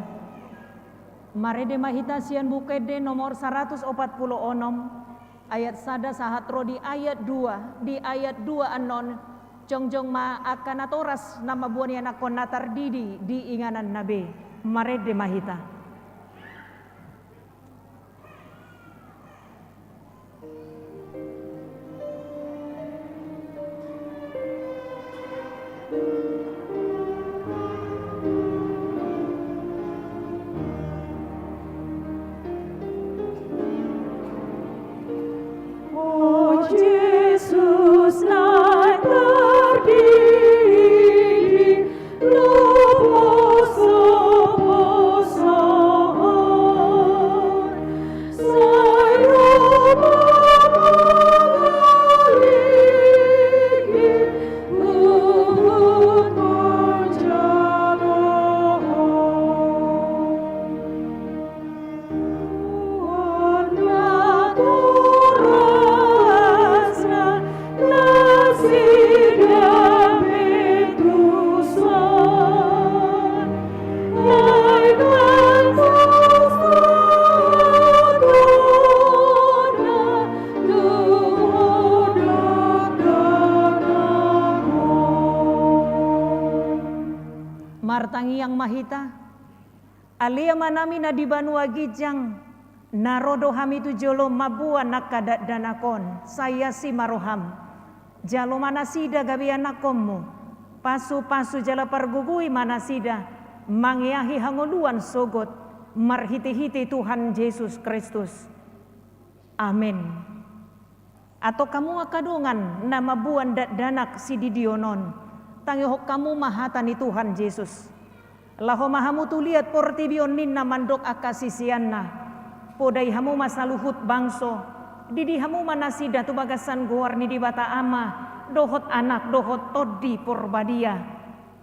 Marende ma hita sian Buku Ende nomor saratus opat pulu onom, ayat sada sahat ro di ayat dua. Di ayat dua annon, jongjong ma angka natoras na mamboan ianakhon na tardidi di ingananna be. Marende ma hita. O Jesus na tardidi, Martangiang ma hita. Ale Amanami na di banua ginjang, na ro do hami tu jolo mamboan angka dakdanak on, sai asi ma roham. Jalo ma nasida gabe ianakhonmu. Pasupasu jala pargogoi ma nasida mangeahi hangoluan sogot, marhitehite Tuhan Jesus Kristus. Amen. Antong hamu angka dongan na mamboan dakdanak sididion on, tangihon hamu ma hata ni Tuhan Jesus. Laho ma hamu tu liat portibi on ninna mandok angka siseanna. Podai hamu ma saluhut bangso, didi hamu ma nasida tu bagasan goar ni Debata Ama, dohot Anak, dohot Tondi Porbadia.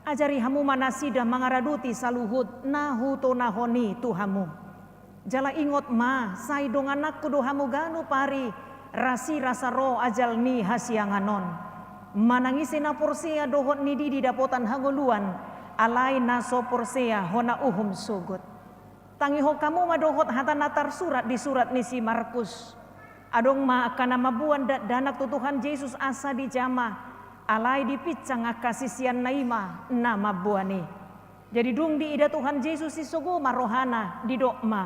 Ajari hamu ma nasida mangaradoti saluhut na hutonahon i tu hamu. Jala ingot ma, sai dongananku do hamu ganup ari, rasirasa ro ajal ni hasiangan on. Manang ise na porsea dohot ni didi dapotan hangoluan, alai na so porsea hona uhum sogot. Tangihon hamu ma dohot hata na tarsurat di surat ni si Markus. Adong ma angka na mamboan dakdanak tu Tuhan Jesus asa dijama, alai dipinsang angka siseanna i ma na mamboan i. Jadi dung diida Tuhan Jesus i sogo ma rohana, didok ma: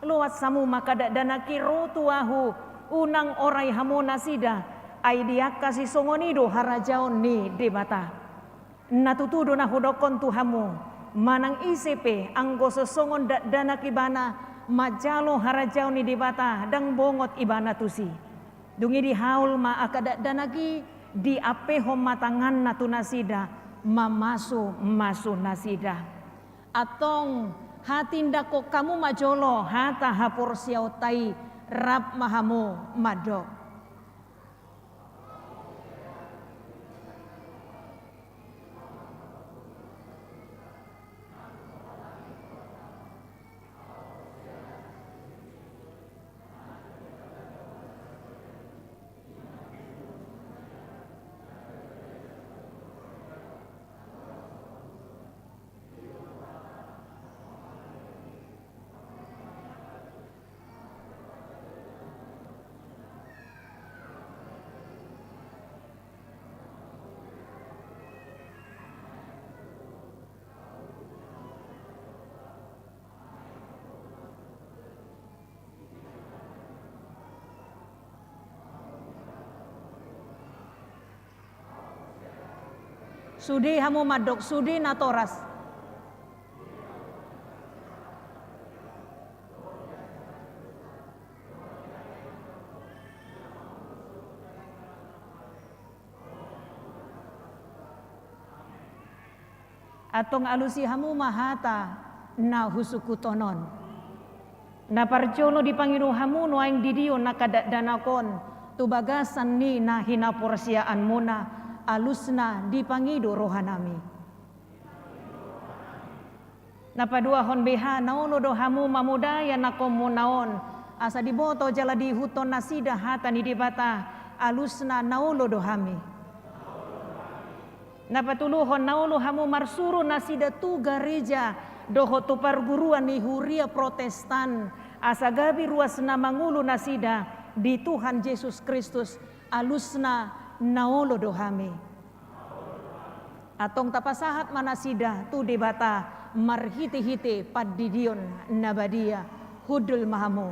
Loas hamu ma angka dakdanak i ro tu Ahu, unang orai hamu nasida, ai di angka sisongon i do harajaon ni Debata. Na tutu do na hudokkon tu hamu, manang ise pe anggo so songon dakdanak ibana manjalo harajaon ni Debata, ndang bongot ibana tusi. Dung i dihaol ma angka dakdanak i, diampehon ma tanganna tu nasida, mamasumasu nasida. Antong hatindangkon hamu ma jolo hata haporseaonta i, rap ma hamu mandok. Sude hamu mandok, sude natoras. Antong alusi hamu ma hata na husungkuthon on. Na parjolo dipangido hamu nuaeng didion angka dakdanak on tu bagasan ni na hinaporseaanmuna, alusna dipangido rohanami. Na paduahon beha, na olo do hamu mamodai ianakhonmuna on, asa diboto jala diihuthon nasida hata ni Debata, alusna na olo do hami. Na patuluhon na olo hamu marsuru nasida tu gareja dohot tu parguruan ni huria Protestan, asa gabe ruas na mangolu nasida di Tuhan Jesus Kristus, alusna na olo do hami. Antong tapasahat ma nasida tu Debata marhitehite pandidion na badia. Hundul ma hamu.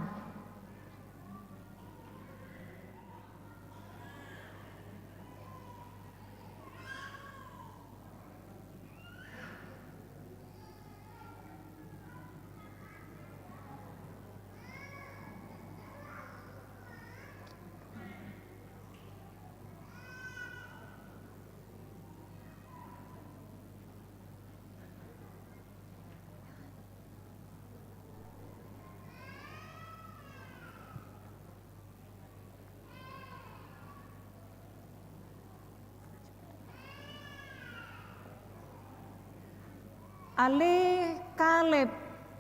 Ale Kaleb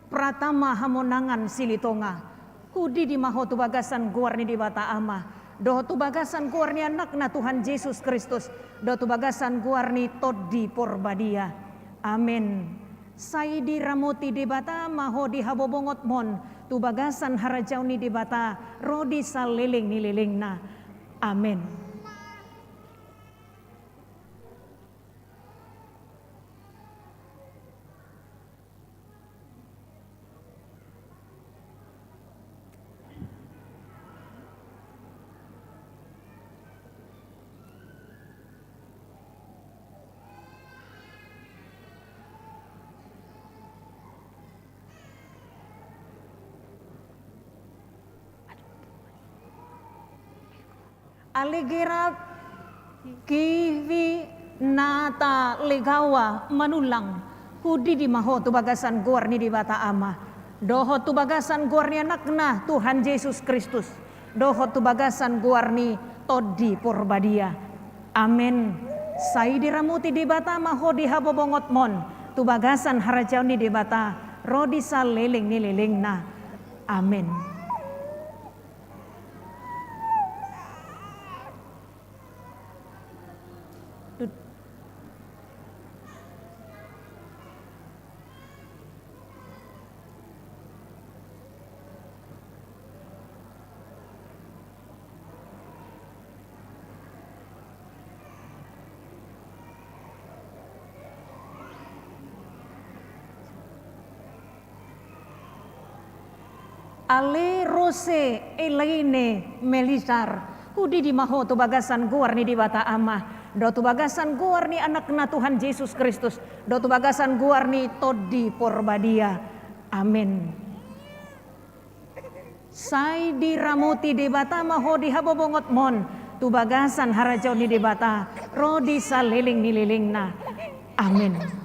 Pratama Hamonangan Silitonga, hudidi ma ho tu bagasan goar ni Debata Ama, dohot tu bagasan goar ni Anakna Tuhan Jesus Kristus, dohot tu bagasan goar ni Tondi Porbadia. Amen. Sai diramoti Debata ma ho di habobongotmon, tu bagasan harajaon ni Debata ro di saleleng ni lelengna. Amen. Ale Gerard Kivi Nata Legawa Manullang, hudidi ma ho tu bagasan goar ni Debata Ama, dohot tu bagasan goar ni Anakna Tuhan Jesus Kristus, dohot tu bagasan goar ni Tondi Porbadia. Amen. Sai diramoti Debata ma ho di habobongotmon, tu bagasan harajaon ni Debata ro di saleleng ni lelengna. Amen. Ale Rose Elaine Melisar, hudidi ma ho tu bagasan goar ni Debata Ama, dohot tu bagasan goar ni Anakna Tuhan Jesus Kristus, dohot tu bagasan goar ni Tondi Porbadia. Amen. Sai diramoti Debata ma ho di habobongotmon, tu bagasan harajaon ni Debata ro di saleleng ni lelengna. Amen.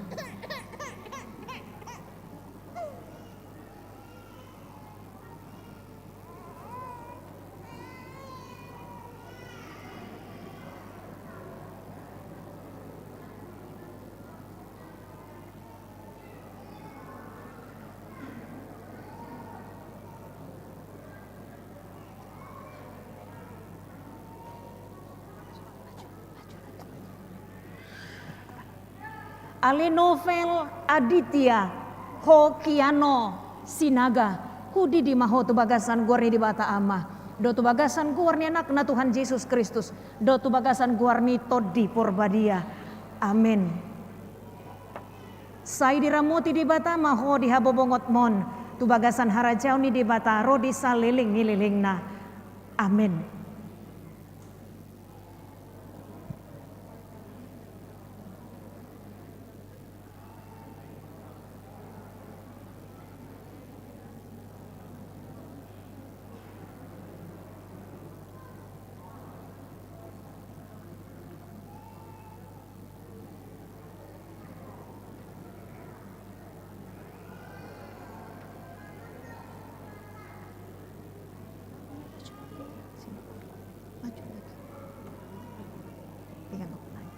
Ale Novel Aditya Hokiano Sinaga, hudidi ma ho tu bagasan goar ni Debata Ama, dohot tu bagasan goar ni Anakna Tuhan Jesus Kristus, dohot tu bagasan goar ni Tondi Porbadia. Amen. Sai diramoti Debata ma ho di habobongotmon, tu bagasan harajaon ni Debata ro di saleleng ni lelengna. Amen.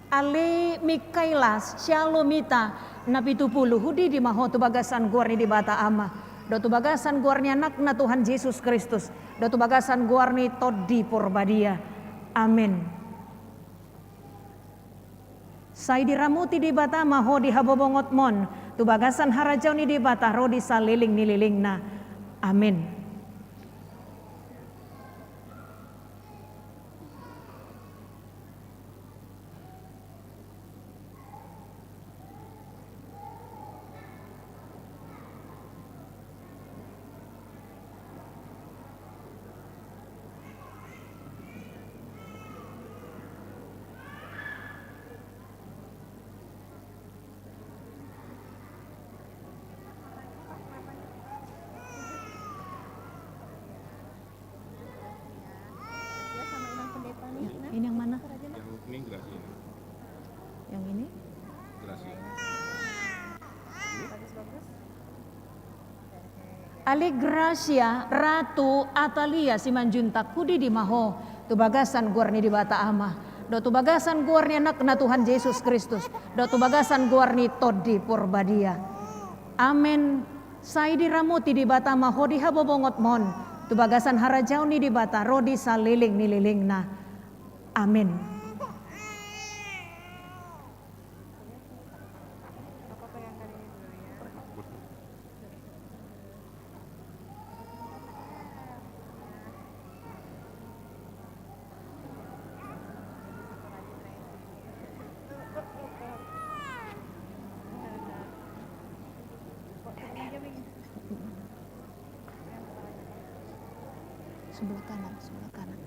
Ale Mikaela Shalomita Napitupulu, hudidi ma ho tu bagasan goar ni Debata Ama, dohot tu bagasan goar ni Anakna Tuhan Jesus Kristus, dohot tu bagasan goar ni Tondi Porbadia. Amen. Sai diramoti Debata ma ho di habobongonmon, tu bagasan harajaon ni Debata ro di saleleng ni lelengna. Amen. Ya, ini yang mana? Yang ini Gracia. Yang ini? Gracia. Ale Gracia, Ratu Atalia Simanjuntak, hudidi ma ho tu bagasan goar ni Debata Ama, dohot tu bagasan goar ni Anakna Tuhan Jesus Kristus, dohot tu bagasan goar ni Tondi Porbadia. Amen. Sai diramoti Debata ma ho di habobongonmon, tu bagasan harajaon ni Debata ro di saleleng ni lelengna. Amen. Sebelah kanan, sebelah kanan.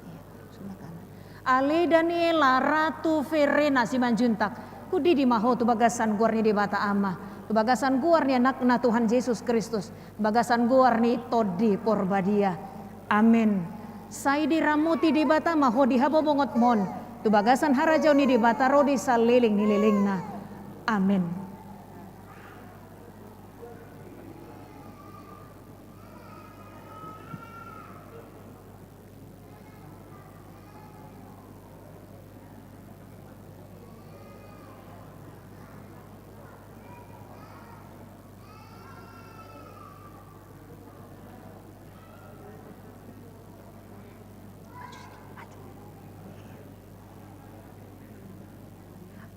Iya, sebelah kanan. Ale Daniela, Ratu Verena Simanjuntak, hudidi ma ho tu bagasan goar ni Debata Ama, tu bagasan goar ni Anakna Tuhan Jesus Kristus, bagasan goar ni Tondi Porbadia. Amen. Sai diramoti Debata ma ho di habobongonmon, tu bagasan harajaon ni Debata ro di saleleng ni lelengna. Amen.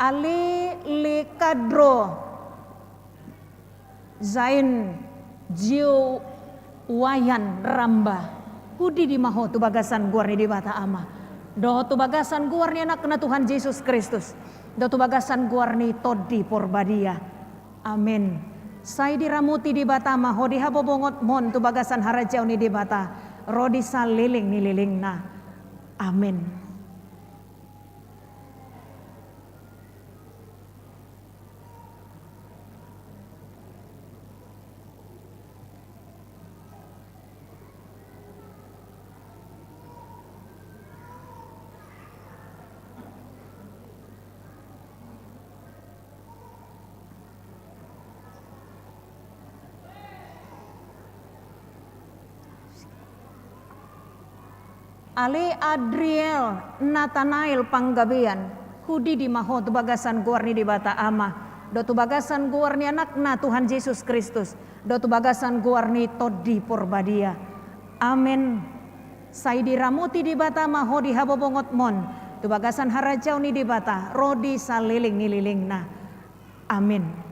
Ale Lekadro Zain Jio Wayan Ramba, hudidi ma ho tu bagasan goar ni Debata Ama, dohot tu bagasan goar ni Anakna Tuhan Jesus Kristus, dohot tu bagasan goar ni Tondi Porbadia. Amen. Sai diramoti Debata ma ho di habobongonmon tu bagasan harajaon ni Debata ro di saleleng ni lelengna. Amen. Ale Adriel Natanael Panggabean, hudidi ma ho tu bagasan goar ni Debata Ama, dohot tu bagasan goar ni Anakna Tuhan Jesus Kristus, dohot tu bagasan goar ni Tondi Porbadia. Amen. Sai diramoti Debata ma ho di habobongonmon, tu bagasan harajaon ni Debata ro di saleleng ni lelengna. Amen.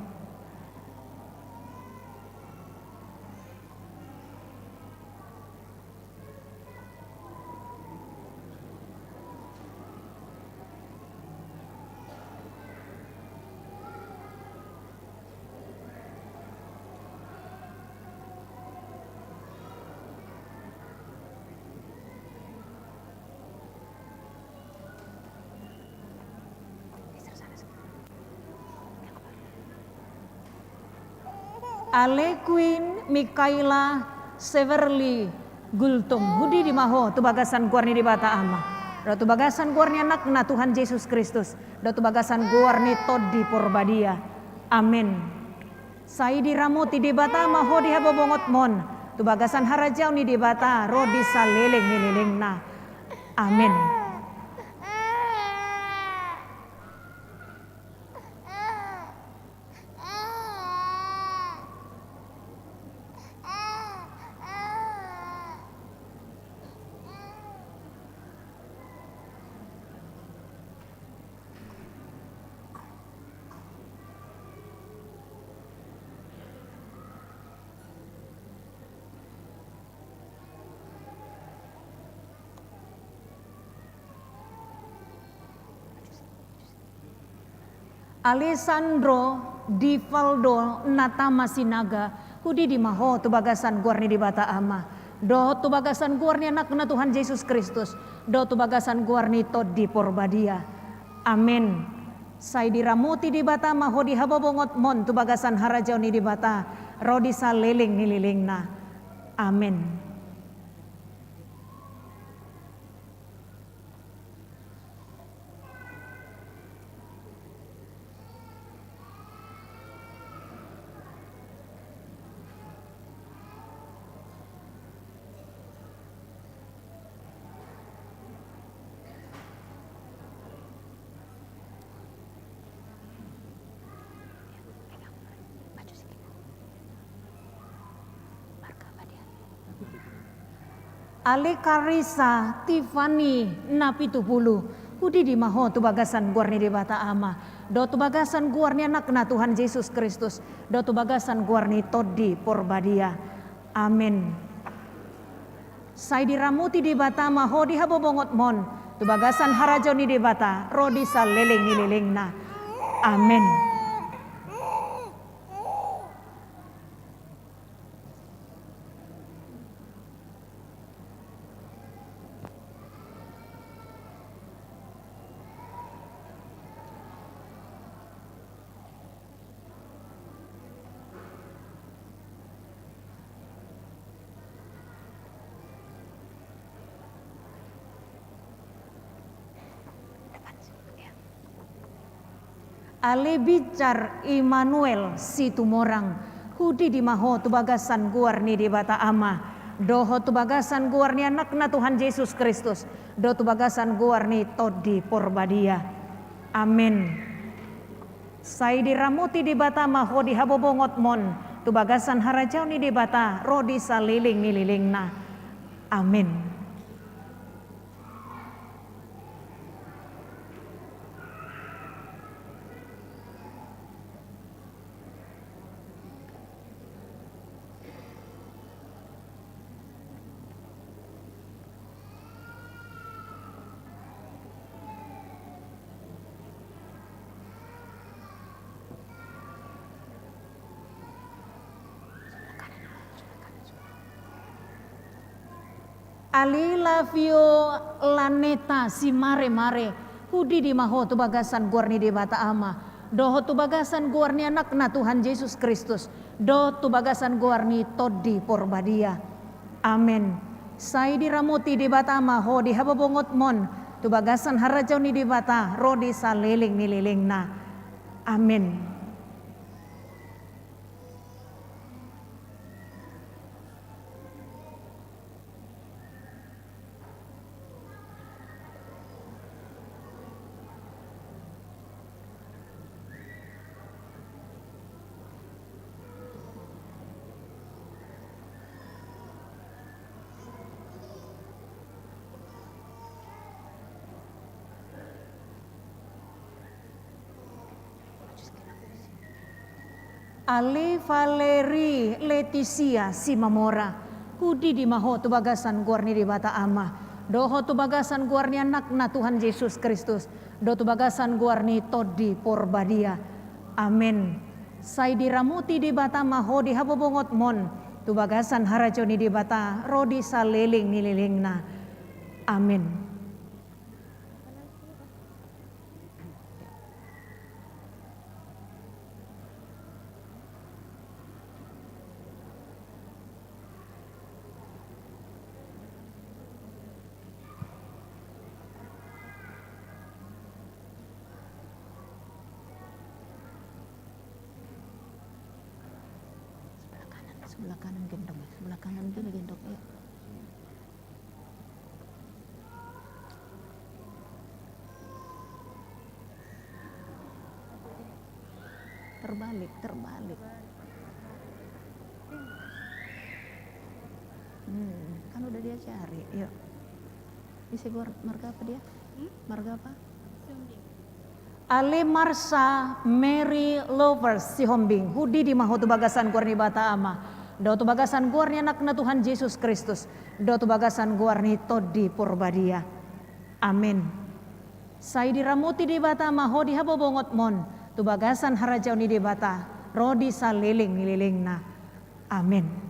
Ale Queen Mikaela Severly Gultom, hudidi ma ho tu bagasan goar ni Debata Ama, dohot tu bagasan goar ni Anakna Tuhan Jesus Kristus, dohot tu bagasan goar ni Tondi Porbadia. Amen. Sai diramoti Debata ma ho di habobongonmon, tu bagasan harajaon ni Debata ro di saleleng ni lelengna. Amen. Alessandro Divaldo Natama Sinaga, hudidi ma ho tu bagasan goar ni Debata Ama, dohot tu bagasan goar ni Anakna Tuhan Jesus Kristus, dohot tu bagasan goar ni Tondi Porbadia. Amen. Sai diramoti Debata ma ho di habobongotmon tu bagasan harajaon ni Debata, ro di saleleng ni lelengna. Amen. Ale Karisa Tiffany Napitupulu, hudidi ma ho tu bagasan goar ni Debata Ama, dohot tu bagasan goar ni Anakna Tuhan Jesus Kristus, dohot tu bagasan goar ni Tondi Porbadia. Amen. Sai diramoti Debata ma ho di habobongotmon, tu bagasan harajaon ni Debata, ro di saleleng ni lelengna. Amen. Ale Bicar Immanuel Situmorang, hudidi ma ho tu bagasan goar ni Debata Ama, dohot tu bagasan goar ni Anakna Tuhan Jesus Kristus, dohot tu bagasan goar ni Tondi Porbadia. Amen. Sai diramoti Debata ma ho di habobongotmon, tu bagasan harajaon ni Debata, ro di saleleng ni lelengna. Amen. Ale Lavio Laneta Simaremare, hudidi ma ho tu bagasan goar ni Debata Ama, dohot tu bagasan goar ni Anakna Tuhan Jesus Kristus, dohot tu bagasan goar ni Tondi Porbadia. Amen. Sai diramoti Debata ma ho di habobongotmon, tu bagasan harajaon ni Debata, ro di saleleng ni lelengna. Amen. Ale Valeri Letisia Simamora, hudidi ma ho tu bagasan goar ni Debata Ama, dohot tu bagasan goar ni Anakna Tuhan Jesus Kristus, dohot tu bagasan goar ni Tondi Porbadia. Amen. Sai diramoti Debata ma ho di habobongotmon, tu bagasan harajaon ni Debata, ro di saleleng ni lelengna. Amen. Sebelah kanan, sebelah kanan gendong, sebelah kanan gini gendong, ya. Terbalik, terbalik. Hmm, kan udah dia cari, yuk. Isi gor-, marga apa dia? Hmm? Marga apa? Sihombing. Ale Marsha Mary Lovers Sihombing, hudidi ma ho tu bagasan goar ni Debata Ama, dohot tu bagasan goar ni Anakna Tuhan Jesus Kristus, dohot tu bagasan goar ni Tondi Porbadia. Amen. Sai diramoti Debata ma ho di habobongotmon, tu bagasan harajaon ni Debata, ro di saleleng ni lelengna. Amen.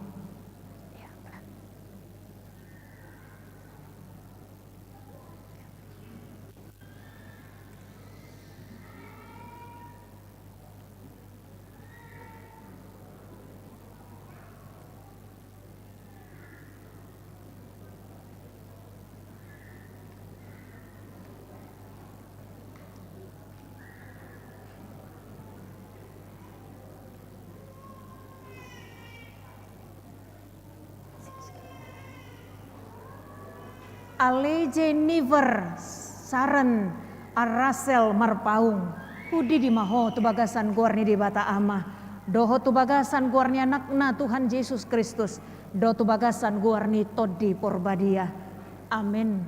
Ale Jennifer Saren Arasel Marpaung, hudidi ma ho tu bagasan goar ni Debata Ama, dohot tu bagasan goar ni Anakna Tuhan Jesus Kristus, dohot tu bagasan goar ni Tondi Porbadia. Amen.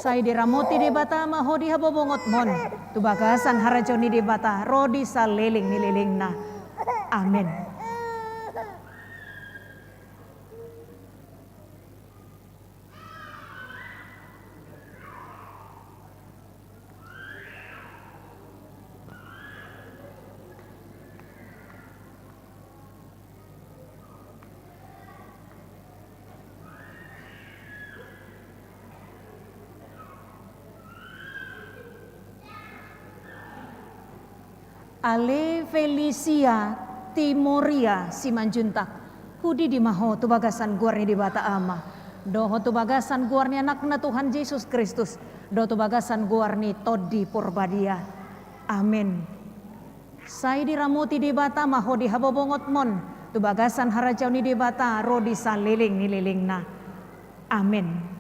Sai diramoti Debata ma ho di habobongotmon, tu bagasan harajaon ni Debata, ro di saleleng ni lelengna. Amen. Ale Felicia Timoria Simanjuntak, hudidi ma ho tu bagasan goar ni Debata Ama, dohot tu bagasan goar ni Anakna Tuhan Jesus Kristus, dohot tu bagasan goar ni Tondi Porbadia. Amen. Sai diramoti Debata ma ho di habobongotmon, tu bagasan harajaon ni Debata, ro di saleleng ni lelengna. Amen.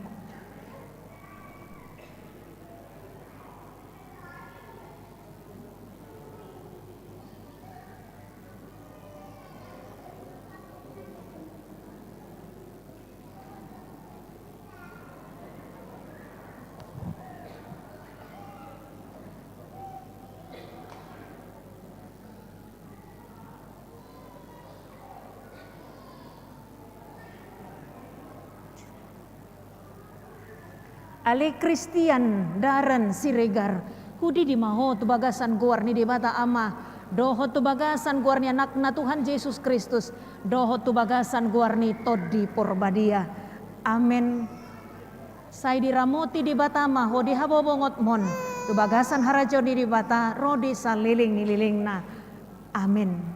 Ale Christian Daren Siregar, hudidi ma ho tu bagasan goar ni Debata Ama, dohot tu bagasan goar ni Anakna Tuhan Jesus Kristus, dohot tu bagasan goar ni Tondi Porbadia. Amen. Sai diramoti Debata ma ho di habobongotmon, tu bagasan harajaon ni Debata, ro di saleleng ni lelengna. Amen.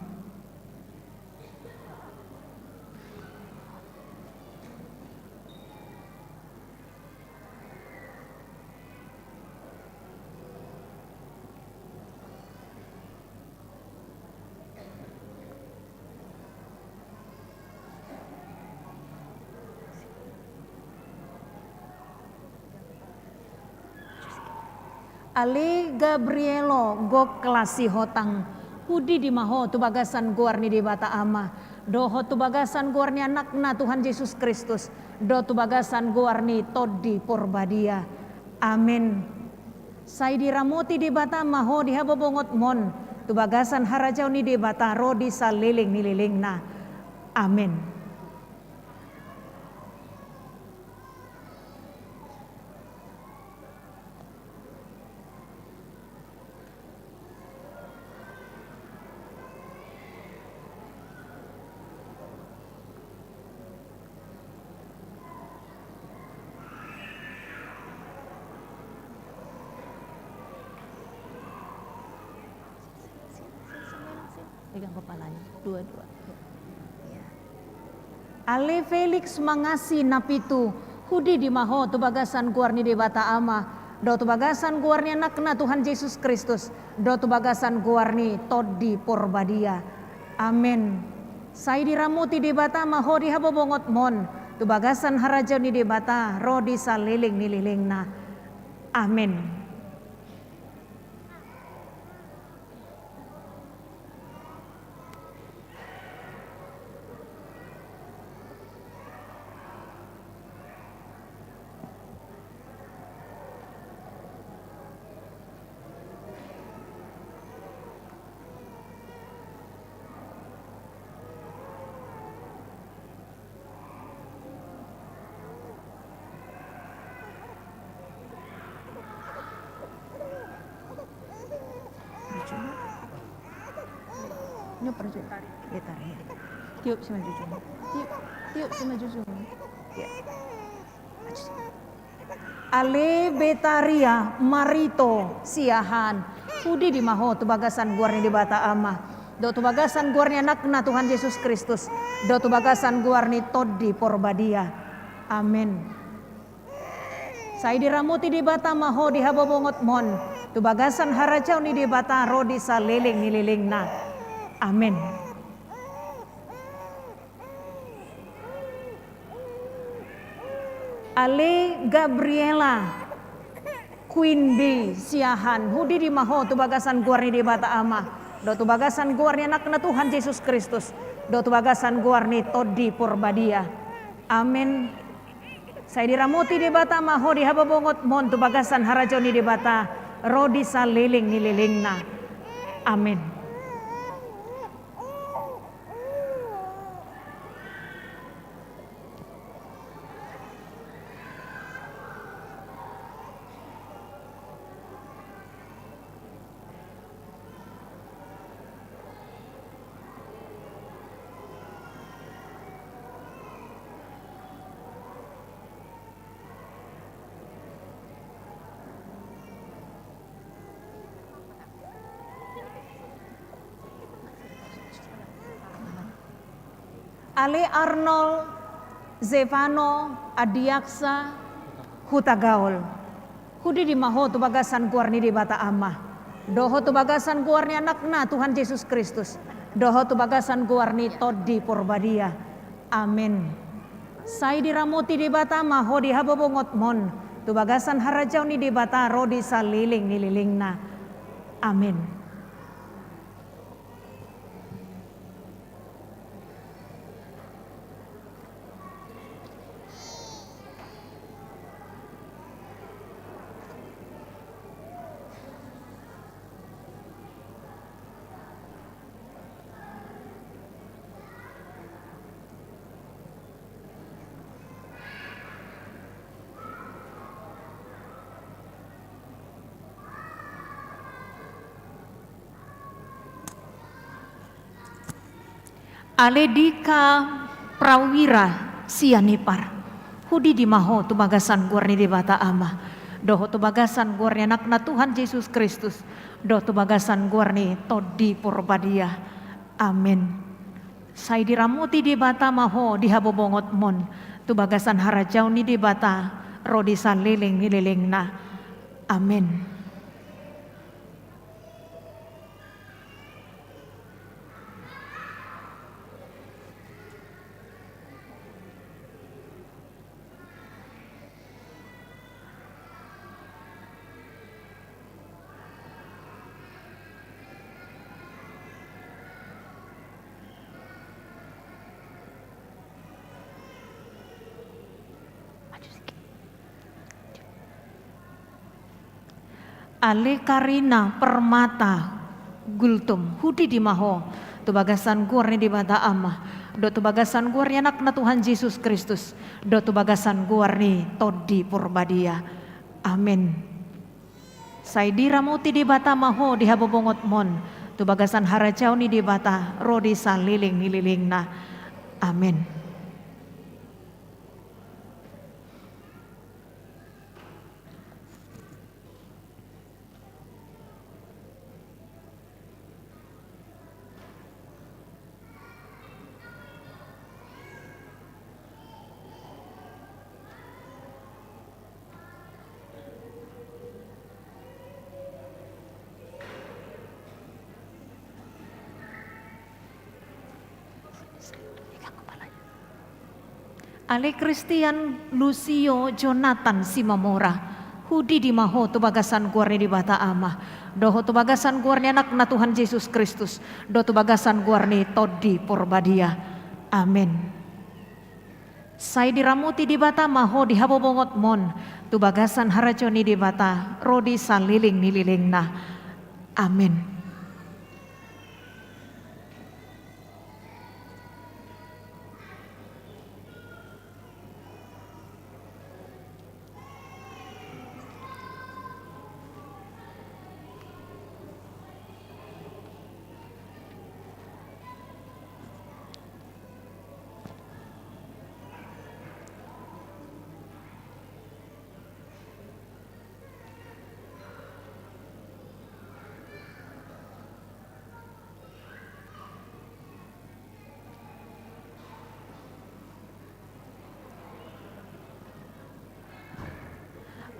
Ale Gabrielo Gokla Sihotang, hudidi ma ho tu bagasan goar ni Debata Ama, dohot tu bagasan goar ni Anakna Tuhan Jesus Kristus, dohot tu bagasan goar ni Tondi Porbadia. Amen. Sai diramoti Debata ma ho di habobongotmon, tu bagasan harajaon ni Debata, ro di saleleng ni lelengna. Amen. Pegang kepalanya, dua-dua. Ya. Ale Felix Mangasi Napitu, hudidi ma ho tu bagasan goar ni Debata Ama, dohot tu bagasan goar ni Anakna Tuhan Jesus Kristus, dohot tu bagasan goar ni Tondi Porbadia. Amen. Sai diramoti Debata ma ho di habobongotmon, tu bagasan harajaon ni Debata, ro di saleleng ni lelengna. Amen. Betaria. Tiup si manjujung. Tiup, tiup si manjujung. Ya. Ale Betaria, marito, siahaan, hudidi ma ho tu bagasan goar ni Debata Ama, dohot tu bagasan goar ni Anakna Tuhan Jesus Kristus, dohot tu bagasan goar ni Tondi Porbadia. Amen. Sai diramoti Debata ma ho di habobongotmon, tu bagasan harajaon ni Debata ro di saleleng ni lelengna. Amen. Ale Gabriela, Queen Bee, siahaan, hudidi ma ho tu bagasan goar ni Debata Ama, dohot tu bagasan goar ni Anakna Tuhan Jesus Kristus, dohot tu bagasan goar ni Tondi Porbadia. Amen. Sai diramoti Debata ma ho di habobongotmon tu bagasan harajaon ni Debata ro di saleleng ni lelengna. Amen. Ale Arnold, Zevano, Adiaksa, Hutagaol. Hudidi ma ho tu bagasan goar ni Debata Ama, dohot tu bagasan goar ni Anakna Tuhan Jesus Kristus, dohot tu bagasan goar ni Tondi Porbadia. Amen. Sai diramoti Debata ma ho di habobongotmon, tu bagasan harajaon ni Debata ro di saleleng ni lelengna. Amen. Ale Dika Prawira Sianipar, hudidi ma ho tu bagasan goar ni Debata Ama, dohot tu bagasan goar ni Anakna Tuhan Jesus Kristus, dohot tu bagasan goar ni Tondi Porbadia. Amen. Sai diramoti Debata ma ho di habobongotmon, tu bagasan harajaon ni Debata ro di saleleng ni lelengna. Amen. Ale Karina Permata Gultom, hudidi ma ho tu bagasan goar ni Debata Ama, dohot tu bagasan goar ni Anakna Tuhan Jesus Kristus, dohot tu bagasan goar ni Tondi Porbadia. Amen. Sai diramoti Debata ma ho di habobongotmon, tu bagasan harajaon ni Debata ro di saleleng ni lelengna. Amen. Ale Kristian Lusio Jonathan Simamora, hudidi ma ho tu bagasan goar ni Debata Ama, dohot tu bagasan goar ni Anakna Tuhan Jesus Kristus, dohot tu bagasan goar ni Tondi Porbadia. Amen. Sai diramoti Debata ma ho di habobongotmon, tu bagasan harajaon ni Debata ro di saleleng ni lelengna. Amen.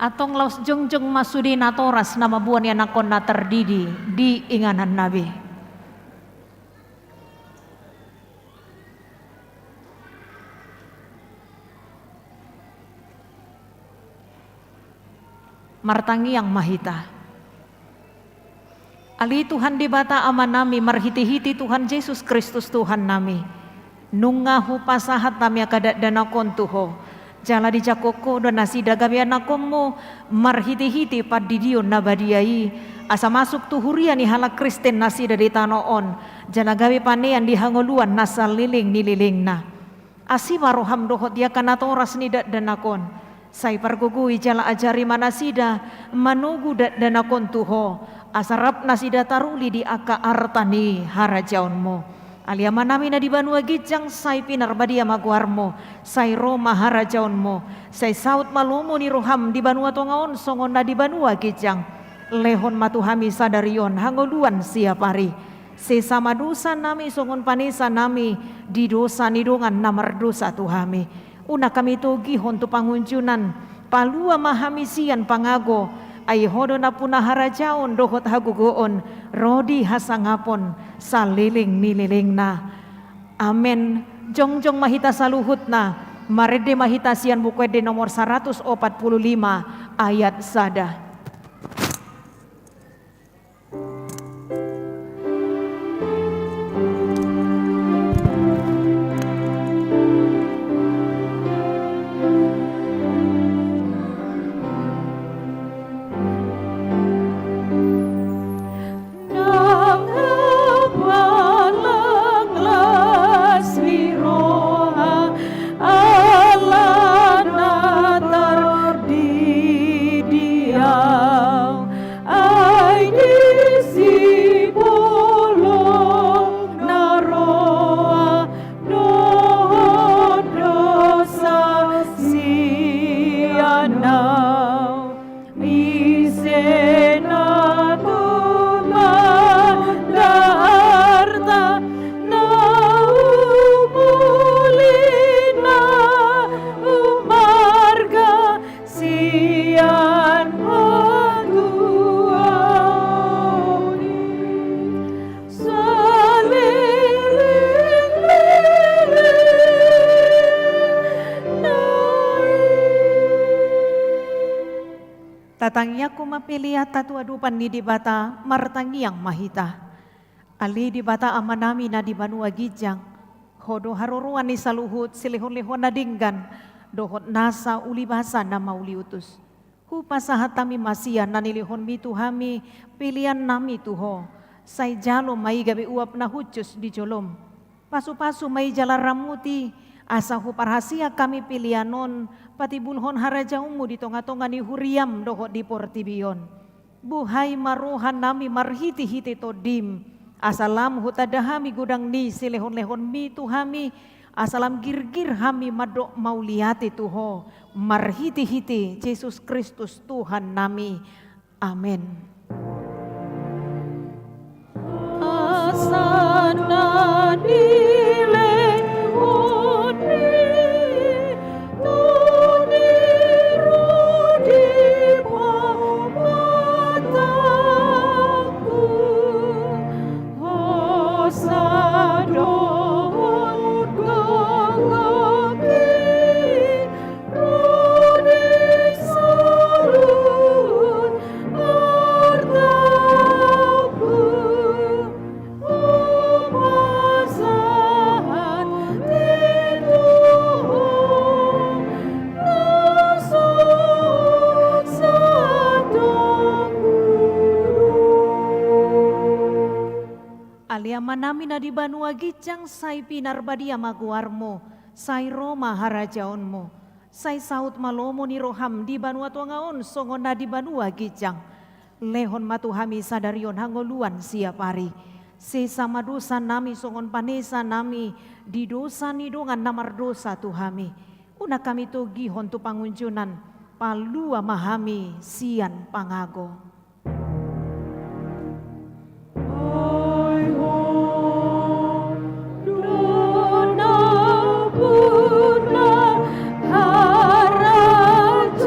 Antong laos jongjong ma sude natoras na mamboan ianakhonna tardidi di ingananna be. Martangiang ma hita. Ale Tuhan Debata Amanami, marhitehite Tuhan Jesus Kristus Tuhannami, nunga hupasahat hami angka dakdanak on tu Ho, jala dijangkon Ho do nasida gabe ianakhonMu, marhitehite pandidion na badia i, asa masuk tu huria ni halak Kristen nasida di tano on, jala gabe panean di hangoluan na saleleng ni lelengna. Asi ma rohaM dohot di angka natoras ni dakdanak on. Sai pargogoi jala ajari ma nasida manogu dakdanak on tu Ho, asa rap nasida taruli di angka arta ni harajaonMu. Ale Amanami na di banua ginjang, sai pinarbadia ma goarMu, sai ro ma harajaonMu, sai saut ma lomo ni rohaM di banua tonga on songon na di banua ginjang. Lehon ma tu hami sadari on hangoluan siapari. Sesa ma dosanami songon panesanami di dosa ni dongan na mardosa tu hami. Unang hami togihon tu pangunjunan, palua ma hami sian pangago, ai Ho do nampuna harajaon dohot hagogoon, ro di hasangapon, saleleng ni lelengna. Amen. Jongjong ma hita saluhutna, marende ma hita sian Buku Ende nomor saratus opat pulu lima ayat sada. Nang hapalang las ni roha, ala na tardidi ahu, ai disi bolong na roa dohot dosa sian ahu. Ise na tumanda arta na umuli na umarga sian hatuaon i. Saleleng lelengna i. Tatangiangkon ma pelean ta tu adopan ni Debata, martangiang ma hita. Ale Debata Amanami na di banua ginjang, Ho do haroroan ni saluhut silehonlehon na denggan, dohot nasa ulibasa na mauliutus. Hupasahat hami ma sian na nilehonMi tu hami peleannami tu Ho, sai jalo ma i gabe uap na hushus di joloM. Pasupasu ma i jala ramuti, asa huparhaseang hami pelean on patimbulhon harajaonMu di tongatonga ni huriaM dohot di portibi on. Buhai ma rohanami marhitehite TondiM, asa lam hutanda hami godang ni silehonlehonMi tu hami, asa lam girgir hami mandok mauliate tu Ho, marhitehite Jesus Kristus Tuhannami. Amen. Asa na nilehonMi, tu ni ro di pamatangku, hosa dohot gogongki, ro di saluhut artangku, hupasahat i tu Ho na so satonggo. Ale Amanami na di banua ginjang, sai pinarbadia ma goarMu, sai ro ma harajaonMu. Sai saut ma lomo ni roham di banua tonga on songon na di banua ginjang. Lehon ma tu hami sadari on hangoluan siapari. Sesa ma dosanami songon panesanami di dosa ni dongan na mardosa tu hami. Unang hami togihon tu pangunjunan, palua ma hami sian pangago. Ai Ho do nampuna harajaon.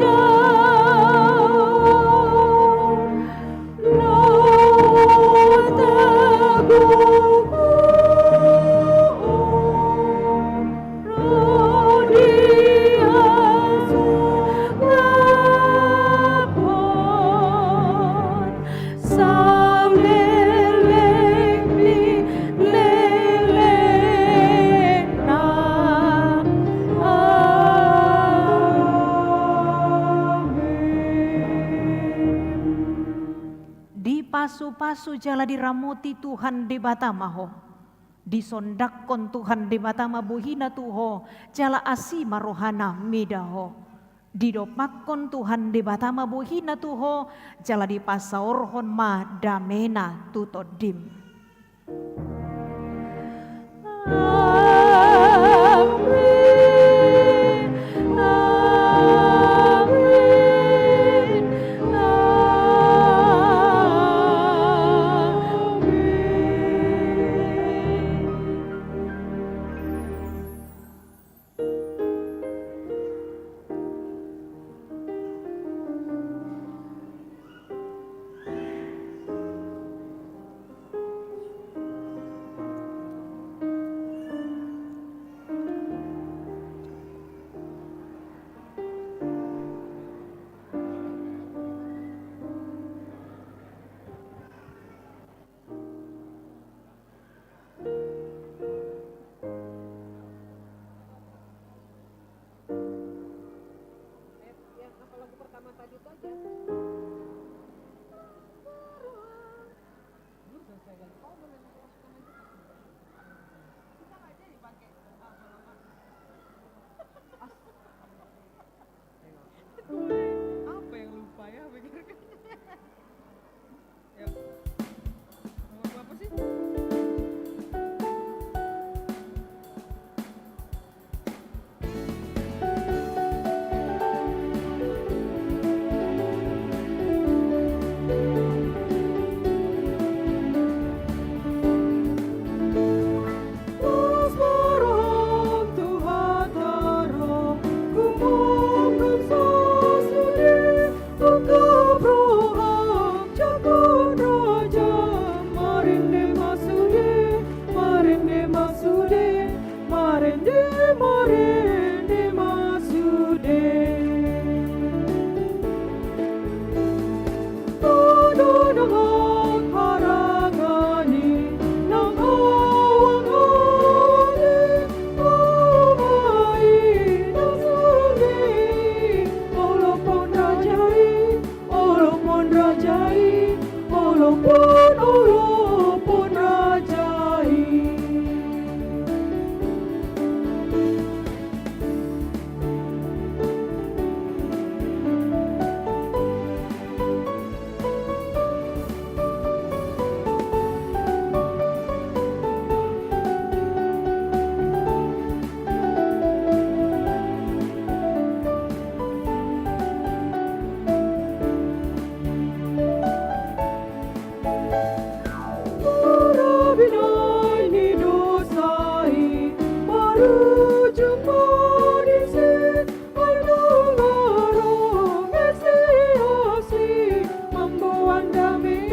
Dipasupasu jala diramoti Tuhan Debata ma ho. Disondanghon Tuhan Debata ma bohina tu ho, jala asi ma rohana mida ho. Didompakhon Tuhan Debata ma bohina tu ho, jala dipasaorhon ma damena tu tondim. Amen. Amen. Amen. Yang apa lagu pertama tadi itu aja? Belum selesai lagi. Oh, belum. Bisa nggak jadi pakai, ah, kalau nggak. Apa yang lupa ya, pikirkan. Ya. Mau apa sih? Las ma roham tu hata roham, gumomgom so sude, ungkap roham jangkon Raja, marende ma sude, marende ma sude, marende, marende ma sude. Tonang harangan i, nang awang-awang i, uma i, nang sude i, olophon raja i, olophon raja i, olophon, olophon raja i. Mura binahen ni dosa i, marujung ma disi, ai nunga ro Mesias i, mamboan dame i,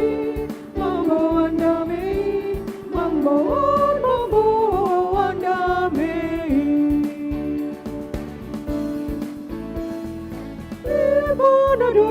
mamboan dame i, mamboan, mamboan dame i. Ibana do